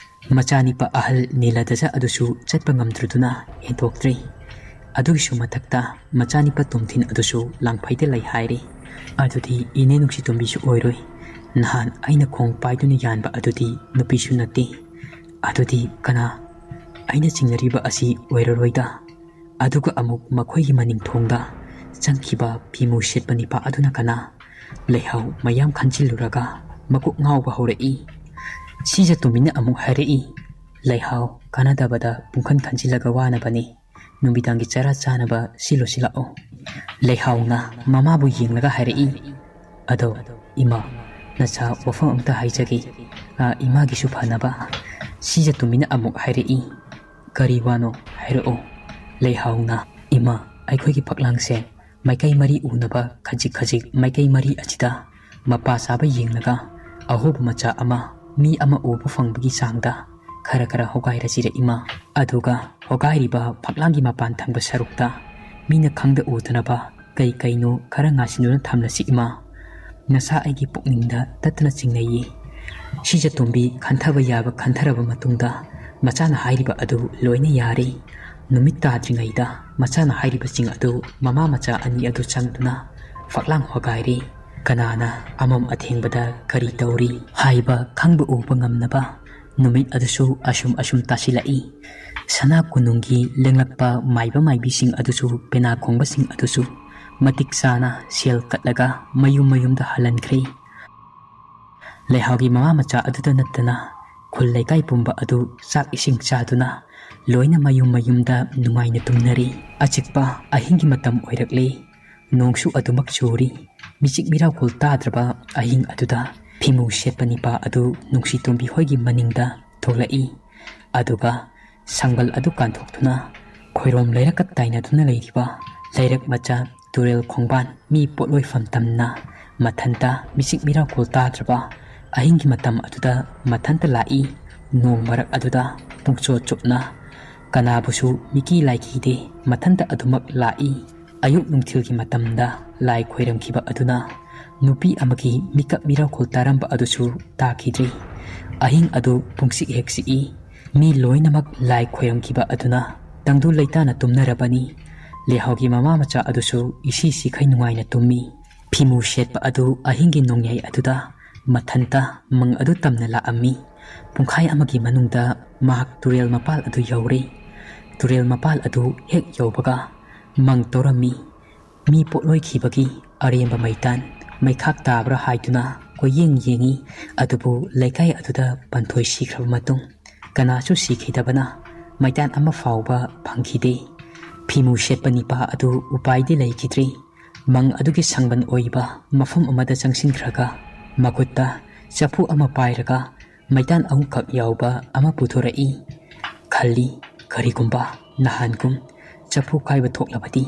ꯃꯆꯥꯅꯤꯄꯥ ꯑꯍꯜ ꯅꯤꯂꯗꯖ ꯑꯗꯨꯁꯨ ꯆꯠꯄ ꯉꯝꯗ꯭ꯔꯗꯨꯅ ꯍꯦꯟꯗꯣꯛꯇ꯭ꯔꯤ꯫ ꯑꯗꯨꯒꯤꯁꯨ ꯃꯊꯛꯇ ꯃꯆꯥꯅꯤꯄꯥ ꯇꯨꯝꯊꯤꯟ ꯑꯗꯨꯁꯨ ꯂꯥꯡꯐꯩꯗ ꯂꯩ ꯍꯥꯏꯔꯤ꯫ ꯑꯗꯨꯗꯤ ꯏꯅꯦ ꯅꯨꯡꯁꯤꯇꯣꯝꯕꯤꯁꯨ ꯑꯣꯏꯔꯣꯏ꯫ ꯅꯍꯥꯟ ꯑꯩꯅ ꯈꯣꯡ ꯄꯥꯏꯗꯨꯅ ꯌꯥꯟꯕ ꯑꯗꯨꯗꯤ ꯅꯨꯄꯤꯁꯨ ꯅꯠꯇꯦ꯫ ꯑꯗꯨꯗꯤ ꯀꯅꯥ? ꯑꯩꯅ ꯆꯤꯡꯅꯔꯤꯕ ꯑꯁꯤ ꯑꯣꯏꯔꯔꯣꯏꯗ꯫ ꯑꯗꯨꯒ ꯑꯃꯨꯛ ꯃꯈꯣꯏꯒꯤ ꯃꯅꯤꯡ ꯊꯣꯡꯗ ꯆꯪꯈꯤꯕ ꯐꯤꯃꯨ ꯁꯦꯠꯄ ꯅꯤꯄꯥ ꯑꯗꯨꯅ ꯀꯅꯥ? ꯂꯩꯍꯥꯎ ꯃꯌꯥꯝ ꯈꯟꯖꯤꯜꯂꯨꯔꯒ ꯃꯀꯣꯛ ꯉꯥꯎꯕ ꯍꯧꯔꯛꯏ꯫ ꯁꯤꯖ ꯇꯨꯃꯤꯅ ꯑꯃꯨꯛ ꯍꯥꯏꯔꯛꯏ, "ꯂꯩꯍꯥꯎ, ꯀꯥꯟꯅꯗꯕꯗ ꯄꯨꯡꯈꯟ ꯈꯟꯖꯤꯜꯂꯒ ꯋꯥꯅꯕꯅꯤ꯫ ꯅꯨꯃꯤꯗꯥꯡꯒꯤ ꯆꯔꯥ ꯆꯥꯅꯕ ꯁꯤꯜꯂꯨ ꯁꯤꯜꯂꯛꯑꯣ꯫" ꯂꯩꯍꯥꯎꯅ ꯃꯃꯥꯕꯨ ꯌꯦꯡꯂꯒ ꯍꯥꯏꯔꯛꯏ, "ꯑꯗꯣ ꯏꯃꯥ, ꯅꯆꯥ ꯋꯥꯐꯝ ꯑꯝꯇ ꯍꯥꯏꯖꯒꯦ, ꯑ, ꯏꯃꯥꯒꯤꯁꯨ ꯐꯅꯕ꯫" ꯁꯤꯖ ꯇꯨꯃꯤꯅ ꯑꯃꯨꯛ ꯍꯥꯏꯔꯛꯏ, "ꯀꯔꯤ ꯋꯥꯅꯣ? ꯍꯥꯏꯔꯛꯑꯣ꯫" ꯂꯩꯍꯥꯎꯅ, "ꯏꯃꯥ, ꯑꯩꯈꯣꯏꯒꯤ ꯐꯛꯂꯥꯡꯁꯦ ꯃꯥꯏꯀꯩ ꯃꯔꯤ ꯎꯅꯕ ꯈꯖꯤꯛ ꯈꯖꯤꯛ ꯃꯥꯏꯀꯩ ꯃꯔꯤ ꯑꯁꯤꯗ ꯃꯄꯥ ꯆꯥꯕ ꯌꯦꯡꯂꯒ ꯑꯍꯣꯕ ꯃꯆꯥ ꯑꯃ ꯃꯤ ꯑꯃ ꯎꯕ ꯐꯪꯕꯒꯤ ꯆꯥꯡꯗ ꯈꯔ ꯈꯔ ꯍꯣꯒꯥꯏꯔꯁꯤꯔ ꯏꯃꯥ꯫ ꯑꯗꯨꯒ ꯍꯣꯒꯥꯏꯔꯤꯕ ꯐꯛꯂꯥꯡꯒꯤ ꯃꯄꯥꯟ ꯊꯪꯕ ꯁꯔꯨꯛꯇ ꯃꯤꯅ ꯈꯪꯗ ꯎꯗꯅꯕ ꯀꯩ ꯀꯩꯅꯣ ꯈꯔ ꯉꯥꯁꯤꯟꯗꯨꯅ ꯊꯝꯂꯁꯤ ꯏꯃꯥ꯫ ꯅꯁꯥ ꯑꯩꯒꯤ ꯄꯨꯛꯅꯤꯡꯗ ꯇꯠꯇꯅ ꯆꯤꯡꯅꯩꯌꯦ꯫" ꯁꯤꯖꯇꯣꯝꯕꯤ ꯈꯟꯊꯕ ꯌꯥꯕ ꯈꯟꯊꯔꯕ ꯃꯇꯨꯡꯗ ꯃꯆꯥꯅ ꯍꯥꯏꯔꯤꯕ ꯑꯗꯨ ꯂꯣꯏꯅ ꯌꯥꯔꯦ꯫ ꯅꯨꯃꯤꯠ ꯇꯥꯗ꯭ꯔꯤꯉꯩꯗ ꯃꯆꯥꯅ ꯍꯥꯏꯔꯤꯕꯁꯤꯡ ꯑꯗꯨ ꯃꯃꯥ ꯃꯆꯥ ꯑꯅꯤ ꯑꯗꯨ ꯆꯪꯗꯨꯅ ꯐꯛꯂꯥꯡ ꯍꯣꯒꯥꯏꯔꯦ꯫ ꯀꯅꯥꯅ ꯑꯃꯝ ꯑꯊꯦꯡꯕꯗ ꯀꯔꯤ ꯇꯧꯔꯤ ꯍꯥꯏꯕ ꯈꯪꯕ ꯎꯕ ꯉꯝꯅꯕ ꯅꯨꯃꯤꯠ ꯑꯗꯨꯁꯨ ꯑꯁꯨꯝ ꯑꯁꯨꯝ ꯇꯥꯁꯤꯜꯂꯛꯏ꯫ ꯁꯅꯥ ꯀꯣꯅꯨꯡꯒꯤ ꯂꯦꯡꯂꯛꯄ ꯃꯥꯏꯕ ꯃꯥꯏꯕꯤꯁꯤꯡ ꯑꯗꯨꯁꯨ, ꯄꯦꯅꯥ ꯈꯣꯡꯕꯁꯤꯡ ꯑꯗꯨꯁꯨ ꯃꯇꯤꯛ ꯆꯥꯅ ꯁꯦꯜ ꯀꯠꯂꯒ ꯃꯌꯨꯝ ꯃꯌꯨꯝꯗ ꯍꯜꯍꯟꯈ꯭ꯔꯦ꯫ ꯂꯩꯍꯥꯎꯒꯤ ꯃꯃꯥ ꯃꯆꯥ ꯑꯗꯨꯗ ꯅꯠꯇꯅ ꯈꯨꯜ ꯂꯩꯀꯥꯏ ꯄꯨꯝꯕ ꯑꯗꯨ ꯆꯥꯛ ꯏꯁꯤꯡ ꯆꯥꯗꯨꯅ ꯂꯣꯏꯅ ꯃꯌꯨꯝ ꯃꯌꯨꯝꯗ ꯅꯨꯡꯉꯥꯏꯅ ꯇꯨꯝꯅꯔꯤ꯫ ꯑꯆꯤꯛꯄ ꯑꯍꯤꯡꯒꯤ ꯃꯇꯝ ꯑꯣꯏꯔꯛꯂꯦ꯫ ꯅꯣꯡꯁꯨ ꯑꯗꯨꯃꯛ ꯆꯨꯔꯤ꯫ ꯃꯤꯆꯤꯛ ꯃꯤꯔꯥꯎꯈꯣꯜ ꯇꯥꯗ꯭ꯔꯕ ꯑꯍꯤꯡ ꯑꯗꯨꯗ ꯐꯤꯃꯨ ꯁꯦꯠꯄ ꯅꯤꯄꯥ ꯑꯗꯨ ꯅꯨꯡꯁꯤꯇꯣꯝꯕꯤ ꯍꯣꯏꯒꯤ ꯃꯅꯤꯡꯗ ꯊꯣꯛꯂꯛꯏ꯫ ꯑꯗꯨꯒ ꯁꯪꯕꯜ ꯑꯗꯨ ꯀꯥꯟꯊꯣꯛꯇꯨꯅ ꯈꯣꯏꯔꯣꯝ ꯂꯩꯔꯛꯀ ꯇꯥꯏꯅꯗꯨꯅ ꯂꯩꯔꯤꯕ ꯂꯩꯔꯛ ꯃꯆꯥ, ꯇꯨꯔꯦꯜ ꯈꯣꯡꯕꯥꯟ, ꯃꯤ ꯄꯣꯠꯂꯣꯏꯐꯝ ꯇꯝꯅ ꯃꯊꯟꯇ ꯃꯤꯆꯤꯛ ꯃꯤꯔꯥꯎꯈꯣꯜ ꯇꯥꯗ꯭ꯔꯕ ꯑꯍꯤꯡꯒꯤ ꯃꯇꯝ ꯑꯗꯨꯗ ꯃꯊꯟꯇ ꯂꯥꯛꯏ꯫ ꯅꯣꯡ ꯃꯔꯛ ꯑꯗꯨꯗ ꯄꯨꯡꯆꯣꯠ ꯆꯨꯞꯅ ꯀꯅꯥꯕꯨꯁꯨ ꯃꯤꯀꯤ ꯂꯥꯏꯀꯤꯗꯦ, ꯃꯊꯟꯇ ꯑꯗꯨꯃꯛ ꯂꯥꯛꯏ꯫ ꯑꯌꯨꯛ ꯅꯨꯡꯊꯤꯜꯒꯤ ꯃꯇꯝꯗ ꯂꯥꯏ ꯈꯣꯏꯔꯝꯈꯤꯕ ꯑꯗꯨꯅ ꯅꯨꯄꯤ ꯑꯃꯒꯤ ꯃꯤꯀꯞ ꯃꯤꯔꯥꯎꯈꯣꯜ ꯇꯥꯔꯝꯕ ꯑꯗꯨꯁꯨ ꯇꯥꯈꯤꯗ꯭ꯔꯤ꯫ ꯑꯍꯤꯡ ꯑꯗꯨ ꯄꯨꯡꯆꯤꯛ ꯍꯦꯛ ꯆꯤꯛꯏ꯫ ꯃꯤ ꯂꯣꯏꯅꯃꯛ ꯂꯥꯏ ꯈꯣꯏꯔꯝꯈꯤꯕ ꯑꯗꯨꯅ ꯇꯪꯗꯨ ꯂꯩꯇꯥꯅ ꯇꯨꯝꯅꯔꯕꯅꯤ꯫ ꯂꯩꯍꯥꯎꯒꯤ ꯃꯃꯥ ꯃꯆꯥ ꯑꯗꯨꯁꯨ ꯏꯁꯤ ꯁꯤꯈꯩ ꯅꯨꯡꯉꯥꯏꯅ ꯇꯨꯝꯃꯤ꯫ ꯐꯤꯃꯨ ꯁꯦꯠꯄ ꯑꯗꯨ ꯑꯍꯤꯡꯒꯤ ꯅꯣꯡꯌꯥꯏ ꯑꯗꯨꯗ ꯃꯊꯟꯇ ꯃꯪ ꯑꯗꯨ ꯇꯝꯅ ꯂꯥꯛꯑꯝꯃꯤ꯫ ꯄꯨꯡꯈꯥꯏ ꯑꯃꯒꯤ ꯃꯅꯨꯡꯗ ꯃꯍꯥꯛ ꯇꯨꯔꯦꯜ ꯃꯄꯥꯜ ꯑꯗꯨ ꯌꯧꯔꯦ꯫ ꯇꯨꯔꯦꯜ ꯃꯄꯥꯜ ꯑꯗꯨ ꯍꯦꯛ ꯌꯧꯕꯒ ꯃꯪ ꯇꯧꯔꯝꯃꯤ꯫ ꯃꯤ ꯄꯣꯠꯂꯣꯏꯈꯤꯕꯒꯤ ꯑꯔꯦꯝꯕ ꯃꯩꯇꯥꯟ ꯃꯩꯈꯥꯛ ꯇꯥꯕ꯭ꯔꯥ ꯍꯥꯏꯗꯨꯅ ꯀꯣꯏꯌꯦꯡ ꯌꯦꯡꯉꯤ꯫ ꯑꯗꯨꯕꯨ ꯂꯩꯀꯥꯏ ꯑꯗꯨꯗ ꯄꯟꯊꯣꯏ ꯁꯤꯈ꯭ꯔꯕ ꯃꯇꯨꯡ ꯀꯅꯥꯁꯨ ꯁꯤꯈꯤꯗꯕꯅ ꯃꯩꯇꯥꯟ ꯑꯃ ꯐꯥꯎꯕ ꯐꯪꯈꯤꯗꯦ꯫ ꯐꯤꯃꯨ ꯁꯦꯠꯄ ꯅꯤꯄꯥ ꯑꯗꯨ ꯎꯄꯥꯏꯗꯤ ꯂꯩꯈꯤꯗ꯭ꯔꯤ꯫ ꯃꯪ ꯑꯗꯨꯒꯤ ꯁꯪꯕꯟ ꯑꯣꯏꯕ ꯃꯐꯝ ꯑꯃꯗ ꯆꯪꯁꯤꯟꯈ꯭ꯔꯒ ꯃꯈꯨꯠꯇ ꯆꯐꯨ ꯑꯃ ꯄꯥꯏꯔꯒ ꯃꯩꯇꯥꯟ ꯑꯍꯨꯝꯈꯛ ꯌꯥꯎꯕ ꯑꯃ ꯄꯨꯊꯣꯔꯛꯏ꯫ ꯈꯜꯂꯤ, ꯀꯔꯤꯒꯨꯝꯕ ꯅꯍꯥꯟꯒꯨꯝ ꯆꯐꯨ ꯀꯥꯏꯕ ꯊꯣꯛꯂꯕꯗꯤ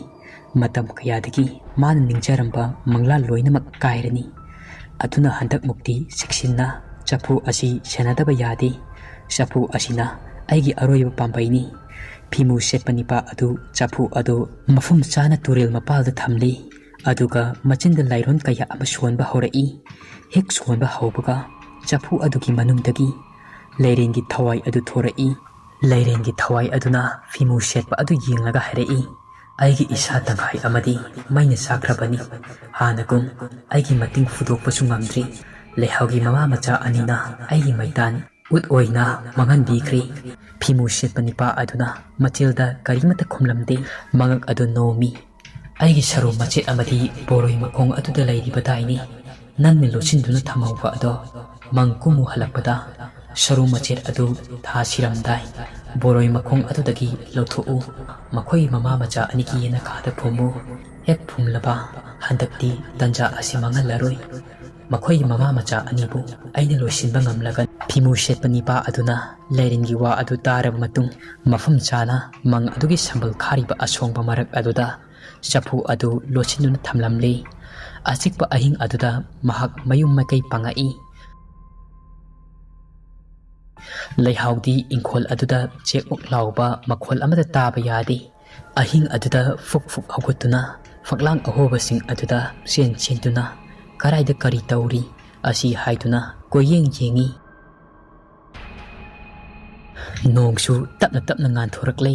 ꯃꯇꯝ ꯀꯌꯥꯗꯒꯤ ꯃꯥꯅ ꯅꯤꯡꯖꯔꯝꯕ ꯃꯪꯂꯥꯟ ꯂꯣꯏꯅꯃꯛ ꯀꯥꯏꯔꯅꯤ꯫ ꯑꯗꯨꯅ ꯍꯟꯗꯛꯃꯨꯛꯇꯤ ꯆꯦꯛꯁꯤꯟꯅ ꯆꯐꯨ ꯑꯁꯤ ꯁꯦꯟꯅꯗꯕ ꯌꯥꯗꯦ꯫ ꯆꯐꯨ ꯑꯁꯤꯅ ꯑꯩꯒꯤ ꯑꯔꯣꯏꯕ ꯄꯥꯝꯕꯩꯅꯤ꯫ ꯐꯤꯃꯨ ꯁꯦꯠꯄ ꯅꯤꯄꯥ ꯑꯗꯨ ꯆꯐꯨ ꯑꯗꯨ ꯃꯐꯝ ꯆꯥꯅ ꯇꯨꯔꯦꯜ ꯃꯄꯥꯜꯗ ꯊꯝꯂꯤ꯫ ꯑꯗꯨꯒ ꯃꯆꯤꯟꯗ ꯂꯥꯏꯔꯣꯟ ꯀꯌꯥ ꯑꯃ ꯁꯣꯟꯕ ꯍꯧꯔꯛꯏ꯫ ꯍꯦꯛ ꯁꯣꯟꯕ ꯍꯧꯕꯒ ꯆꯐꯨ ꯑꯗꯨꯒꯤ ꯃꯅꯨꯡꯗꯒꯤ ꯂꯩꯔꯦꯟꯒꯤ ꯊꯋꯥꯏ ꯑꯗꯨ ꯊꯣꯔꯛꯏ꯫ ꯂꯩꯔꯦꯟꯒꯤ ꯊꯋꯥꯏ ꯑꯗꯨꯅ ꯐꯤꯃꯨ ꯁꯦꯠꯄ ꯑꯗꯨ ꯌꯦꯡꯂꯒ ꯍꯥꯏꯔꯛꯏ, "ꯑꯩꯒꯤ ꯏꯁꯥ ꯇꯪꯈꯥꯏ ꯑꯃꯗꯤ ꯃꯩꯅ ꯆꯥꯛꯈ꯭ꯔꯕꯅꯤ꯫ ꯍꯥꯟꯅꯒꯨꯝ ꯑꯩꯒꯤ ꯃꯇꯤꯡ ꯐꯨꯗꯣꯛꯄꯁꯨ ꯉꯝꯗ꯭ꯔꯤ꯫ ꯂꯩꯍꯥꯎꯒꯤ ꯃꯃꯥ ꯃꯆꯥ ꯑꯅꯤꯅ ꯑꯩꯒꯤ ꯃꯩꯇꯥꯟ ꯎꯠ ꯑꯣꯏꯅ ꯃꯥꯡꯍꯟꯕꯤꯈ꯭ꯔꯦ꯫" ꯐꯤꯃꯨ ꯁꯦꯠꯄ ꯅꯤꯄꯥ ꯑꯗꯨꯅ ꯃꯆꯤꯜꯗ ꯀꯔꯤꯃꯠꯇ ꯈꯨꯝꯂꯝꯗꯦ꯫ ꯃꯉꯛ ꯑꯗꯨ ꯅꯣꯝꯃꯤ꯫ "ꯑꯩꯒꯤ ꯁꯔꯨ ꯃꯆꯦꯠ ꯑꯃꯗꯤ ꯕꯣꯔꯣꯏ ꯃꯈꯣꯡ ꯑꯗꯨꯗ ꯂꯩꯔꯤꯕꯗꯥꯏꯅꯤ꯫ ꯅꯪꯅ ꯂꯣꯠꯁꯤꯟꯗꯨꯅ ꯊꯝꯍꯧꯕ ꯑꯗꯣ ꯃꯪ ꯀꯨꯝꯃꯨ ꯍꯜꯂꯛꯄꯗ ꯁꯔꯨ ꯃꯆꯦꯠ ꯑꯗꯨ ꯊꯥ ꯁꯤꯔꯝꯗꯥꯏ ꯕꯣꯔꯣꯏ ꯃꯈꯣꯡ ꯑꯗꯨꯗꯒꯤ ꯂꯧꯊꯣꯛꯎ꯫ ꯃꯈꯣꯏ ꯃꯃꯥ ꯃꯆꯥ ꯑꯅꯤꯒꯤ ꯌꯦꯅꯈꯥꯗ ꯐꯨꯝꯃꯨ꯫ ꯍꯦꯛ ꯐꯨꯝꯂꯕ ꯍꯟꯗꯛꯇꯤ ꯇꯟꯖꯥ ꯑꯁꯤ ꯃꯥꯡꯍꯜꯂꯔꯣꯏ꯫ ꯃꯈꯣꯏꯒꯤ ꯃꯃꯥ ꯃꯆꯥ ꯑꯅꯤꯕꯨ ꯑꯩꯅ ꯂꯣꯏꯁꯤꯟꯕ ꯉꯝꯂꯒꯅꯤ꯫" ꯐꯤꯃꯨ ꯁꯦꯠꯄ ꯅꯤꯄꯥ ꯑꯗꯨꯅ ꯂꯩꯔꯦꯟꯒꯤ ꯋꯥ ꯑꯗꯨ ꯇꯥꯔꯕ ꯃꯇꯨꯡ ꯃꯐꯝ ꯆꯥꯅ ꯃꯪ ꯑꯗꯨꯒꯤ ꯁꯝꯕꯜ ꯈꯥꯔꯤꯕ ꯑꯁꯣꯡꯕ ꯃꯔꯛ ꯑꯗꯨꯗ ꯆꯐꯨ ꯑꯗꯨ ꯂꯣꯠꯁꯤꯟꯗꯨꯅ ꯊꯝꯂꯝꯂꯤ꯫ ꯑꯆꯤꯛꯄ ꯑꯍꯤꯡ ꯑꯗꯨꯗ ꯃꯍꯥꯛ ꯃꯌꯨꯝ ꯃꯥꯏꯀꯩ ꯄꯥꯡꯉꯛꯏ꯫ ꯂꯩꯍꯥꯎꯗꯤ ꯏꯪꯈꯣꯜ ꯑꯗꯨꯗ ꯆꯦꯛ ꯃꯨꯛ ꯂꯥꯎꯕ ꯃꯈꯣꯜ ꯑꯃꯠꯇ ꯇꯥꯕ ꯌꯥꯗꯦ꯫ ꯑꯍꯤꯡ ꯑꯗꯨꯗ ꯐꯨꯛ ꯐꯨꯛ ꯍꯧꯒꯠꯇꯨꯅ ꯐꯛꯂꯥꯡ ꯑꯍꯣꯕꯁꯤꯡ ꯑꯗꯨꯗ ꯆꯦꯟ ꯆꯦꯟꯗꯨꯅ ꯀꯔꯥꯏꯗ ꯀꯔꯤ ꯇꯧꯔꯤ ꯑꯁꯤ ꯍꯥꯏꯗꯨꯅ ꯀꯣꯏꯌꯦꯡ ꯌꯦꯡꯉꯤ꯫ ꯅꯣꯡꯁꯨ ꯇꯞꯅ ꯇꯞꯅ ꯉꯥꯟꯊꯣꯔꯛꯂꯦ꯫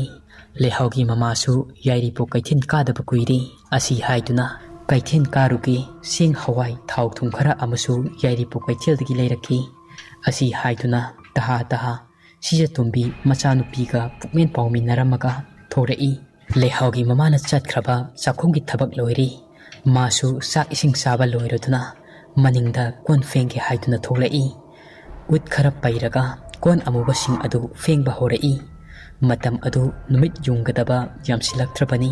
ꯂꯩꯍꯥꯎꯒꯤ ꯃꯃꯥꯁꯨ ꯌꯥꯏꯔꯤꯄꯣꯛ ꯀꯩꯊꯦꯜ ꯀꯥꯗꯕ ꯀꯨꯏꯔꯦ ꯑꯁꯤ ꯍꯥꯏꯗꯨꯅ ꯀꯩꯊꯦꯜ ꯀꯥꯔꯨꯒꯦ, ꯆꯦꯡ, ꯍꯋꯥꯏ, ꯊꯥꯎ, ꯊꯨꯝ ꯈꯔ ꯑꯃꯁꯨ ꯌꯥꯏꯔꯤꯄꯣꯛ ꯀꯩꯊꯦꯜꯗꯒꯤ ꯂꯩꯔꯛꯈꯤ ꯑꯁꯤ ꯍꯥꯏꯗꯨꯅ ꯇꯍꯥ ꯇꯍꯥ ꯁꯤꯖꯇꯣꯝꯕꯤ ꯃꯆꯥꯅꯨꯄꯤꯒ ꯄꯨꯛꯃꯦꯟ ꯄꯥꯎꯃꯤꯟꯅꯔꯝꯃꯒ ꯊꯣꯔꯛꯏ꯫ ꯂꯩꯍꯥꯎꯒꯤ ꯃꯃꯥꯅ ꯆꯠꯈ꯭ꯔꯕ ꯆꯥꯛꯈꯨꯝꯒꯤ ꯊꯕꯛ ꯂꯣꯏꯔꯦ꯫ ꯃꯥꯁꯨ ꯆꯥꯛ ꯏꯁꯤꯡ ꯆꯥꯕ ꯂꯣꯏꯔꯗꯨꯅ ꯃꯅꯤꯡꯗ ꯀꯣꯟ ꯐꯦꯡꯒꯦ ꯍꯥꯏꯗꯨꯅ ꯊꯣꯛꯂꯛꯏ꯫ ꯎꯠ ꯈꯔ ꯄꯩꯔꯒ ꯀꯣꯟ ꯑꯃꯨꯕꯁꯤꯡ ꯑꯗꯨ ꯐꯦꯡꯕ ꯍꯧꯔꯛꯏ꯫ ꯃꯇꯝ ꯑꯗꯨ ꯅꯨꯃꯤꯠ ꯌꯨꯡꯒꯗꯕ ꯌꯥꯝꯁꯤꯜꯂꯛꯇ꯭ꯔꯕꯅꯤ꯫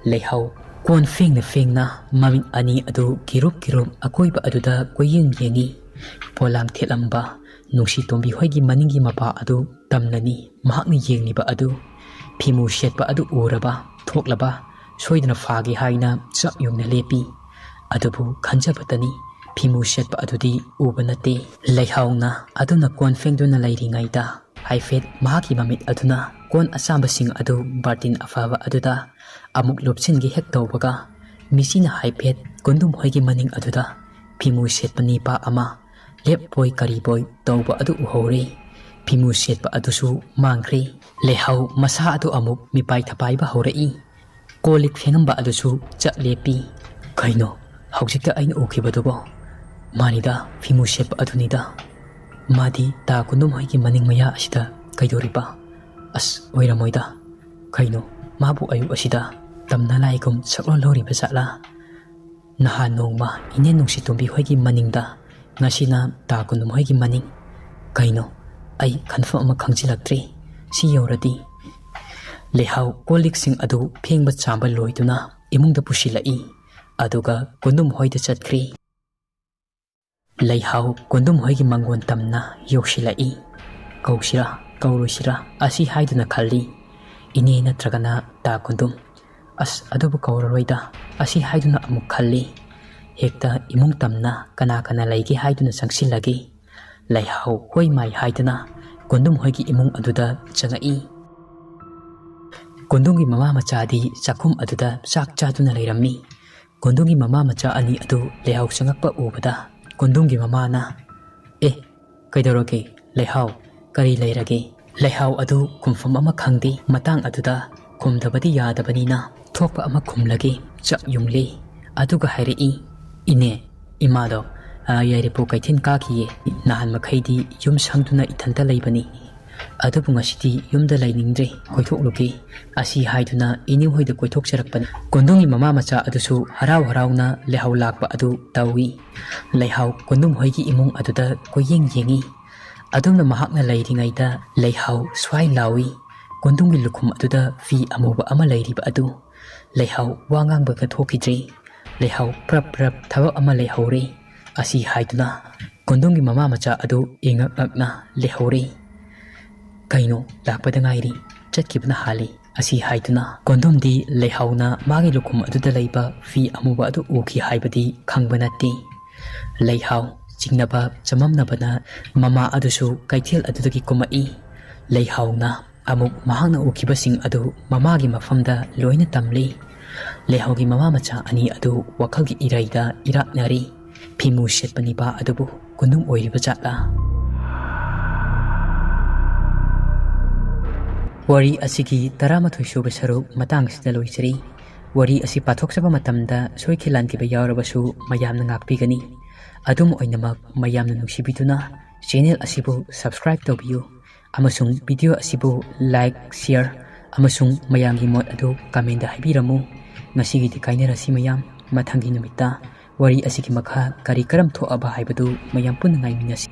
ꯂꯩꯍꯥꯎ ꯀꯣꯟ ꯐꯦꯡꯅ ꯐꯦꯡꯅ ꯃꯃꯤꯠ ꯑꯅꯤ ꯑꯗꯨ ꯀꯤꯔꯨꯞ ꯀꯤꯔꯨꯞ ꯑꯀꯣꯏꯕ ꯑꯗꯨꯗ ꯀꯣꯏꯌꯦꯡ ꯌꯦꯡꯏ꯫ ꯄꯣꯂꯥꯡ ꯊꯦꯠꯂꯝꯕ ꯅꯨꯡꯁꯤ ꯇꯣꯝꯕꯤ ꯍꯣꯏꯒꯤ ꯃꯅꯤꯡꯒꯤ ꯃꯄꯥ ꯑꯗꯨ ꯇꯝꯅꯅꯤ ꯃꯍꯥꯛꯅ ꯌꯦꯡꯂꯤꯕ ꯑꯗꯨ꯫ ꯐꯤꯃꯨ ꯁꯦꯠꯄ ꯑꯗꯨ ꯎꯔꯕ ꯊꯣꯛꯂꯕ ꯁꯣꯏꯗꯅ ꯐꯥꯒꯦ ꯍꯥꯏꯅ ꯆꯥꯛ ꯌꯨꯡꯅ ꯂꯦꯞꯄꯤ꯫ ꯑꯗꯨꯕꯨ ꯈꯟꯖꯕꯇꯅꯤ, ꯐꯤꯃꯨ ꯁꯦꯠꯄ ꯑꯗꯨꯗꯤ ꯎꯕ ꯅꯠꯇꯦ꯫ ꯂꯩꯍꯥꯎꯅ ꯑꯗꯨꯅ ꯀꯣꯟ ꯐꯦꯡꯗꯨꯅ ꯂꯩꯔꯤꯉꯩꯗ ꯍꯥꯏꯐꯦꯠ ꯃꯍꯥꯛꯀꯤ ꯃꯃꯤꯠ ꯑꯗꯨꯅ ꯀꯣꯟ ꯑꯆꯥꯝꯕꯁꯤꯡ ꯑꯗꯨ ꯕꯥꯔꯇꯤꯟ ꯑꯐꯕ ꯑꯗꯨꯗ ꯑꯃꯨꯛ ꯂꯨꯞꯁꯤꯟꯒꯦ ꯍꯦꯛ ꯇꯧꯕꯒ, ꯃꯤꯆꯤꯅ ꯍꯥꯏꯐꯦꯠ ꯀꯨꯟꯗꯨꯝ ꯍꯣꯏꯒꯤ ꯃꯅꯤꯡ ꯑꯗꯨꯗ ꯐꯤꯃꯨ ꯁꯦꯠꯄ ꯅꯤꯄꯥ ꯑꯃ ꯂꯦꯞꯄꯣꯏ ꯀꯔꯤꯕꯣꯏ ꯇꯧꯕ ꯑꯗꯨ ꯎꯍꯧꯔꯦ꯫ ꯐꯤꯃꯨ ꯁꯦꯠꯄ ꯑꯗꯨꯁꯨ ꯃꯥꯡꯈ꯭ꯔꯦ꯫ ꯂꯩꯍꯥꯎ ꯃꯁꯥ ꯑꯗꯨ ꯑꯃꯨꯛ ꯃꯤꯄꯥꯏ ꯊꯄꯥꯏꯕ ꯍꯧꯔꯛꯏ꯫ ꯀꯣꯜ ꯂꯤꯛ ꯐꯦꯡꯉꯝꯕ ꯑꯗꯨꯁꯨ ꯆꯠ ꯂꯦꯞꯄꯤ꯫ "ꯀꯩꯅꯣ, ꯍꯧꯖꯤꯛꯇ ꯑꯩꯅ ꯎꯈꯤꯕꯗꯨꯕꯣ? ꯃꯥꯅꯤꯗ, ꯐꯤꯃꯨ ꯁꯦꯠꯄ ꯑꯗꯨꯅꯤꯗ꯫ ꯃꯥꯗꯤ ꯇꯥ ꯀꯨꯟꯗꯨꯝ ꯍꯣꯏꯒꯤ ꯃꯅꯤꯡ ꯃꯌꯥ ꯑꯁꯤꯗ ꯀꯩꯗꯧꯔꯤꯕ? ꯑꯁ, ꯑꯣꯏꯔꯝꯃꯣꯏꯗ꯫ ꯀꯩꯅꯣ, ꯃꯥꯕꯨ ꯑꯌꯨꯛ ꯑꯁꯤꯗ ꯇꯝꯅ ꯂꯥꯏꯒꯨꯝ ꯁꯛꯂꯣꯟ ꯂꯧꯔꯤꯕ ꯖꯥꯠꯂꯥ? ꯅꯍꯥꯟ ꯅꯣꯡꯃ ꯏꯅꯦ ꯅꯨꯡꯁꯤ ꯇꯣꯝꯕꯤ ꯍꯣꯏꯒꯤ ꯃꯅꯤꯡꯗ, ꯉꯁꯤꯅ ꯇꯥ ꯀꯨꯟꯗꯨꯝ ꯍꯣꯏꯒꯤ ꯃꯅꯤꯡ꯫ ꯀꯩꯅꯣ, ꯑꯩ ꯈꯟꯐꯝ ꯑꯃ ꯈꯪꯖꯤꯜꯂꯛꯇ꯭ꯔꯦ꯫ ꯁꯤ ꯌꯧꯔꯗꯤ"꯫ ꯂꯩꯍꯥꯎ ꯀꯣꯜ ꯂꯤꯛꯁꯤꯡ ꯑꯗꯨ ꯐꯦꯡꯕ ꯆꯥꯝꯕ ꯂꯣꯏꯗꯨꯅ ꯏꯃꯨꯡꯗ ꯄꯨꯁꯤꯜꯂꯛꯏ꯫ ꯑꯗꯨꯒ ꯀꯨꯟꯗꯨꯝ ꯍꯣꯏꯗ ꯆꯠꯈ꯭ꯔꯤ꯫ ꯂꯩꯍꯥꯎ ꯀꯨꯟꯗꯨꯝ ꯍꯣꯏꯒꯤ ꯃꯪꯒꯣꯟ ꯇꯝꯅ ꯌꯧꯁꯤꯜꯂꯛꯏ꯫ ꯀꯧꯁꯤꯔꯥ, ꯀꯧꯔꯣꯏꯁꯤꯔꯥ ꯑꯁꯤ ꯍꯥꯏꯗꯨꯅ ꯈꯜꯂꯤ꯫ ꯏꯅꯦ ꯅꯠꯇ꯭ꯔꯒꯅ ꯇꯥ ꯀꯨꯟꯗꯨꯝ꯫ ꯑꯁ, ꯑꯗꯨꯕꯨ ꯀꯧꯔꯔꯣꯏꯗ ꯑꯁꯤ ꯍꯥꯏꯗꯨꯅ ꯑꯃꯨꯛ ꯈꯜꯂꯤ꯫ ꯍꯦꯛꯇ ꯏꯃꯨꯡ ꯇꯝꯅ ꯀꯅꯥ ꯀꯅꯥ ꯂꯩꯒꯦ ꯍꯥꯏꯗꯨꯅ ꯆꯪꯁꯤꯜꯂꯒꯦ꯫ ꯂꯩꯍꯥꯎ ꯍꯣꯏ ꯃꯥꯏ ꯍꯥꯏꯗꯨꯅ ꯀꯨꯟꯗꯨꯝ ꯍꯣꯏꯒꯤ ꯏꯃꯨꯡ ꯑꯗꯨꯗ ꯆꯪꯉꯛꯏ꯫ ꯀꯨꯟꯗꯨꯝꯒꯤ ꯃꯃꯥ ꯃꯆꯥꯗꯤ ꯆꯥꯛꯈꯨꯝ ꯑꯗꯨꯗ ꯆꯥꯛ ꯆꯥꯗꯨꯅ ꯂꯩꯔꯝꯃꯤ꯫ ꯀꯨꯟꯗꯨꯝꯒꯤ ꯃꯃꯥ ꯃꯆꯥ ꯑꯅꯤ ꯑꯗꯨ ꯂꯩꯍꯥꯎ ꯆꯪꯉꯛꯄ ꯎꯕꯗ ꯀꯨꯟꯗꯨꯝꯒꯤ ꯃꯃꯥꯅ, "ꯑꯦ, ꯀꯩꯗꯧꯔꯒꯦ? ꯂꯩꯍꯥꯎ, ꯀꯔꯤ ꯂꯩꯔꯒꯦ?" ꯂꯩꯍꯥꯎ ꯑꯗꯨ ꯈꯨꯝꯐꯝ ꯑꯃ ꯈꯪꯗꯦ꯫ ꯃꯇꯥꯡ ꯑꯗꯨꯗ ꯈꯨꯝꯗꯕꯗꯤ ꯌꯥꯗꯕꯅꯤꯅ ꯊꯣꯛꯄ ꯑꯃ ꯈꯨꯝꯂꯒꯦ꯫ ꯆꯥꯛ ꯌꯨꯡꯂꯦ꯫ ꯑꯗꯨꯒ ꯍꯥꯏꯔꯛꯏ, "ꯏꯅꯦ, ꯏꯃꯥꯗꯣ, ꯑ, ꯌꯥꯏꯔꯤꯄꯣꯛ ꯀꯩꯊꯦꯜ ꯀꯥꯈꯤꯌꯦ꯫ ꯅꯍꯥꯟ ꯃꯈꯩꯗꯤ ꯌꯨꯝ ꯁꯪꯗꯨꯅ ꯏꯊꯟꯇ ꯂꯩꯕꯅꯤ꯫ "ꯑꯗꯨꯕꯨ ꯉꯁꯤꯗꯤ ꯌꯨꯝꯗ ꯂꯩꯅꯤꯡꯗ꯭ꯔꯦ, ꯀꯣꯏꯊꯣꯛꯂꯨꯒꯦ" ꯑꯁꯤ ꯍꯥꯏꯗꯨꯅ ꯏꯅꯦ ꯍꯣꯏꯗ ꯀꯣꯏꯊꯣꯛꯆꯔꯛꯄꯅꯤ꯫ ꯀꯣꯟꯗꯣꯡꯒꯤ ꯃꯃꯥ ꯃꯆꯥ ꯑꯗꯨꯁꯨ ꯍꯔꯥꯎ ꯍꯔꯥꯎꯅ ꯂꯩꯍꯥꯎ ꯂꯥꯛꯄ ꯑꯗꯨ ꯇꯧꯏ꯫ ꯂꯩꯍꯥꯎ ꯀꯣꯟꯗꯣꯡ ꯍꯣꯏꯒꯤ ꯏꯃꯨꯡ ꯑꯗꯨꯗ ꯀꯣꯏꯌꯦꯡ ꯌꯦꯡꯏ꯫ ꯑꯗꯨꯝꯅ ꯃꯍꯥꯛꯅ ꯂꯩꯔꯤꯉꯩꯗ ꯂꯩꯍꯥꯎ ꯁ꯭ꯋꯥꯏ ꯂꯥꯎꯏ꯫ ꯀꯣꯟꯗꯣꯡꯒꯤ ꯂꯨꯈꯨꯝ ꯑꯗꯨꯗ ꯐꯤ ꯑꯃꯨꯕ ꯑꯃ ꯂꯩꯔꯤꯕ ꯑꯗꯨ ꯂꯩꯍꯥꯎ ꯋꯥ ꯉꯥꯡꯕꯒ ꯊꯣꯛꯈꯤꯗ꯭ꯔꯦ꯫ ꯂꯩꯍꯥꯎ ꯄ꯭ꯔꯞ ꯄ꯭ꯔꯞ ꯊꯕꯛ ꯑꯃ ꯂꯩꯍꯧꯔꯦ ꯑꯁꯤ ꯍꯥꯏꯗꯨꯅ ꯀꯣꯟꯗꯣꯡꯒꯤ ꯃꯃꯥ ꯃꯆꯥ ꯑꯗꯨ ꯏꯉꯛ ꯉꯛꯅ ꯂꯩꯍꯧꯔꯦ꯫ "ꯀꯩꯅꯣ, ꯂꯥꯛꯄꯗ ꯉꯥꯏꯔꯤ, ꯆꯠꯈꯤꯕꯅ ꯍꯥꯜꯂꯤ" ꯑꯁꯤ ꯍꯥꯏꯗꯨꯅ ꯀꯣꯟꯗꯣꯡꯗꯤ ꯂꯩꯍꯥꯎꯅ ꯃꯥꯒꯤ ꯂꯨꯈꯨꯝ ꯑꯗꯨꯗ ꯂꯩꯕ ꯐꯤ ꯑꯃꯨꯕ ꯑꯗꯨ ꯎꯈꯤ ꯍꯥꯏꯕꯗꯤ ꯈꯪꯕ ꯅꯠꯇꯦ꯫ ꯂꯩꯍꯥꯎ ꯆꯤꯡꯅꯕ ꯆꯃꯝꯅꯕꯅ ꯃꯃꯥ ꯑꯗꯨꯁꯨ ꯀꯩꯊꯦꯜ ꯑꯗꯨꯗꯒꯤ ꯀꯨꯝꯃꯛꯏ꯫ ꯂꯩꯍꯥꯎꯅ ꯑꯃꯨꯛ ꯃꯍꯥꯛꯅ ꯎꯈꯤꯕꯁꯤꯡ ꯑꯗꯨ ꯃꯃꯥꯒꯤ ꯃꯐꯝꯗ ꯂꯣꯏꯅ ꯇꯝꯂꯤ꯫ ꯂꯩꯍꯥꯎꯒꯤ ꯃꯃꯥ ꯃꯆꯥ ꯑꯅꯤ ꯑꯗꯨ ꯋꯥꯈꯜꯒꯤ ꯏꯔꯩꯗ ꯏꯔꯥꯛꯅꯔꯤ꯫ ꯐꯤꯃꯨ ꯁꯦꯠꯄ ꯅꯤꯄꯥ ꯑꯗꯨꯕꯨ ꯀꯣꯟꯗꯣꯡ ꯑꯣꯏꯔꯤꯕ ꯖꯥꯠꯂꯥ? ꯋꯥꯔꯤ ꯑꯁꯤꯒꯤ ꯇꯔꯥꯃꯥꯊꯣꯏ ꯁꯨꯕ ꯁꯔꯨꯛ ꯃꯇꯥꯡ ꯑꯁꯤꯗ ꯂꯣꯏꯖꯔꯤ꯫ ꯋꯥꯔꯤ ꯑꯁꯤ ꯄꯥꯊꯣꯛꯆꯕ ꯃꯇꯝꯗ ꯁꯣꯏꯈꯤ ꯂꯥꯟꯈꯤꯕ ꯌꯥꯎꯔꯕꯁꯨ ꯃꯌꯥꯝꯅ ꯉꯥꯛꯄꯤꯒꯅꯤ꯫ ꯑꯗꯨꯝ ꯑꯣꯏꯅꯃꯛ, ꯃꯌꯥꯝꯅ ꯅꯨꯡꯁꯤꯕꯤꯗꯨꯅ ꯆꯦꯅꯦꯜ ꯑꯁꯤꯕꯨ ꯁꯕꯁꯀ꯭ꯔꯥꯏꯕ ꯇꯧꯕꯤꯌꯨ ꯑꯃꯁꯨꯡ ꯚꯤꯗꯤꯑꯣ ꯑꯁꯤꯕꯨ ꯂꯥꯏꯛ, ꯁꯤꯌꯔ ꯑꯃꯁꯨꯡ ꯃꯌꯥꯝꯒꯤ ꯃꯣꯠ ꯑꯗꯨ ꯀꯃꯦꯟꯗ ꯍꯥꯏꯕꯤꯔꯝꯃꯨ꯫ ꯉꯁꯤꯒꯤꯗꯤ ꯀꯥꯏꯅꯔꯁꯤ ꯃꯌꯥꯝ, ꯃꯊꯪꯒꯤ ꯅꯨꯃꯤꯠꯇ ꯋꯥꯔꯤ ꯑꯁꯤꯒꯤ ꯃꯈꯥ ꯀꯔꯤ ꯀꯔꯝ ꯊꯣꯛꯑꯕ ꯍꯥꯏꯕꯗꯨ ꯃꯌꯥꯝ ꯄꯨꯟꯅ ꯉꯥꯏꯃꯤꯟꯅꯁꯤ꯫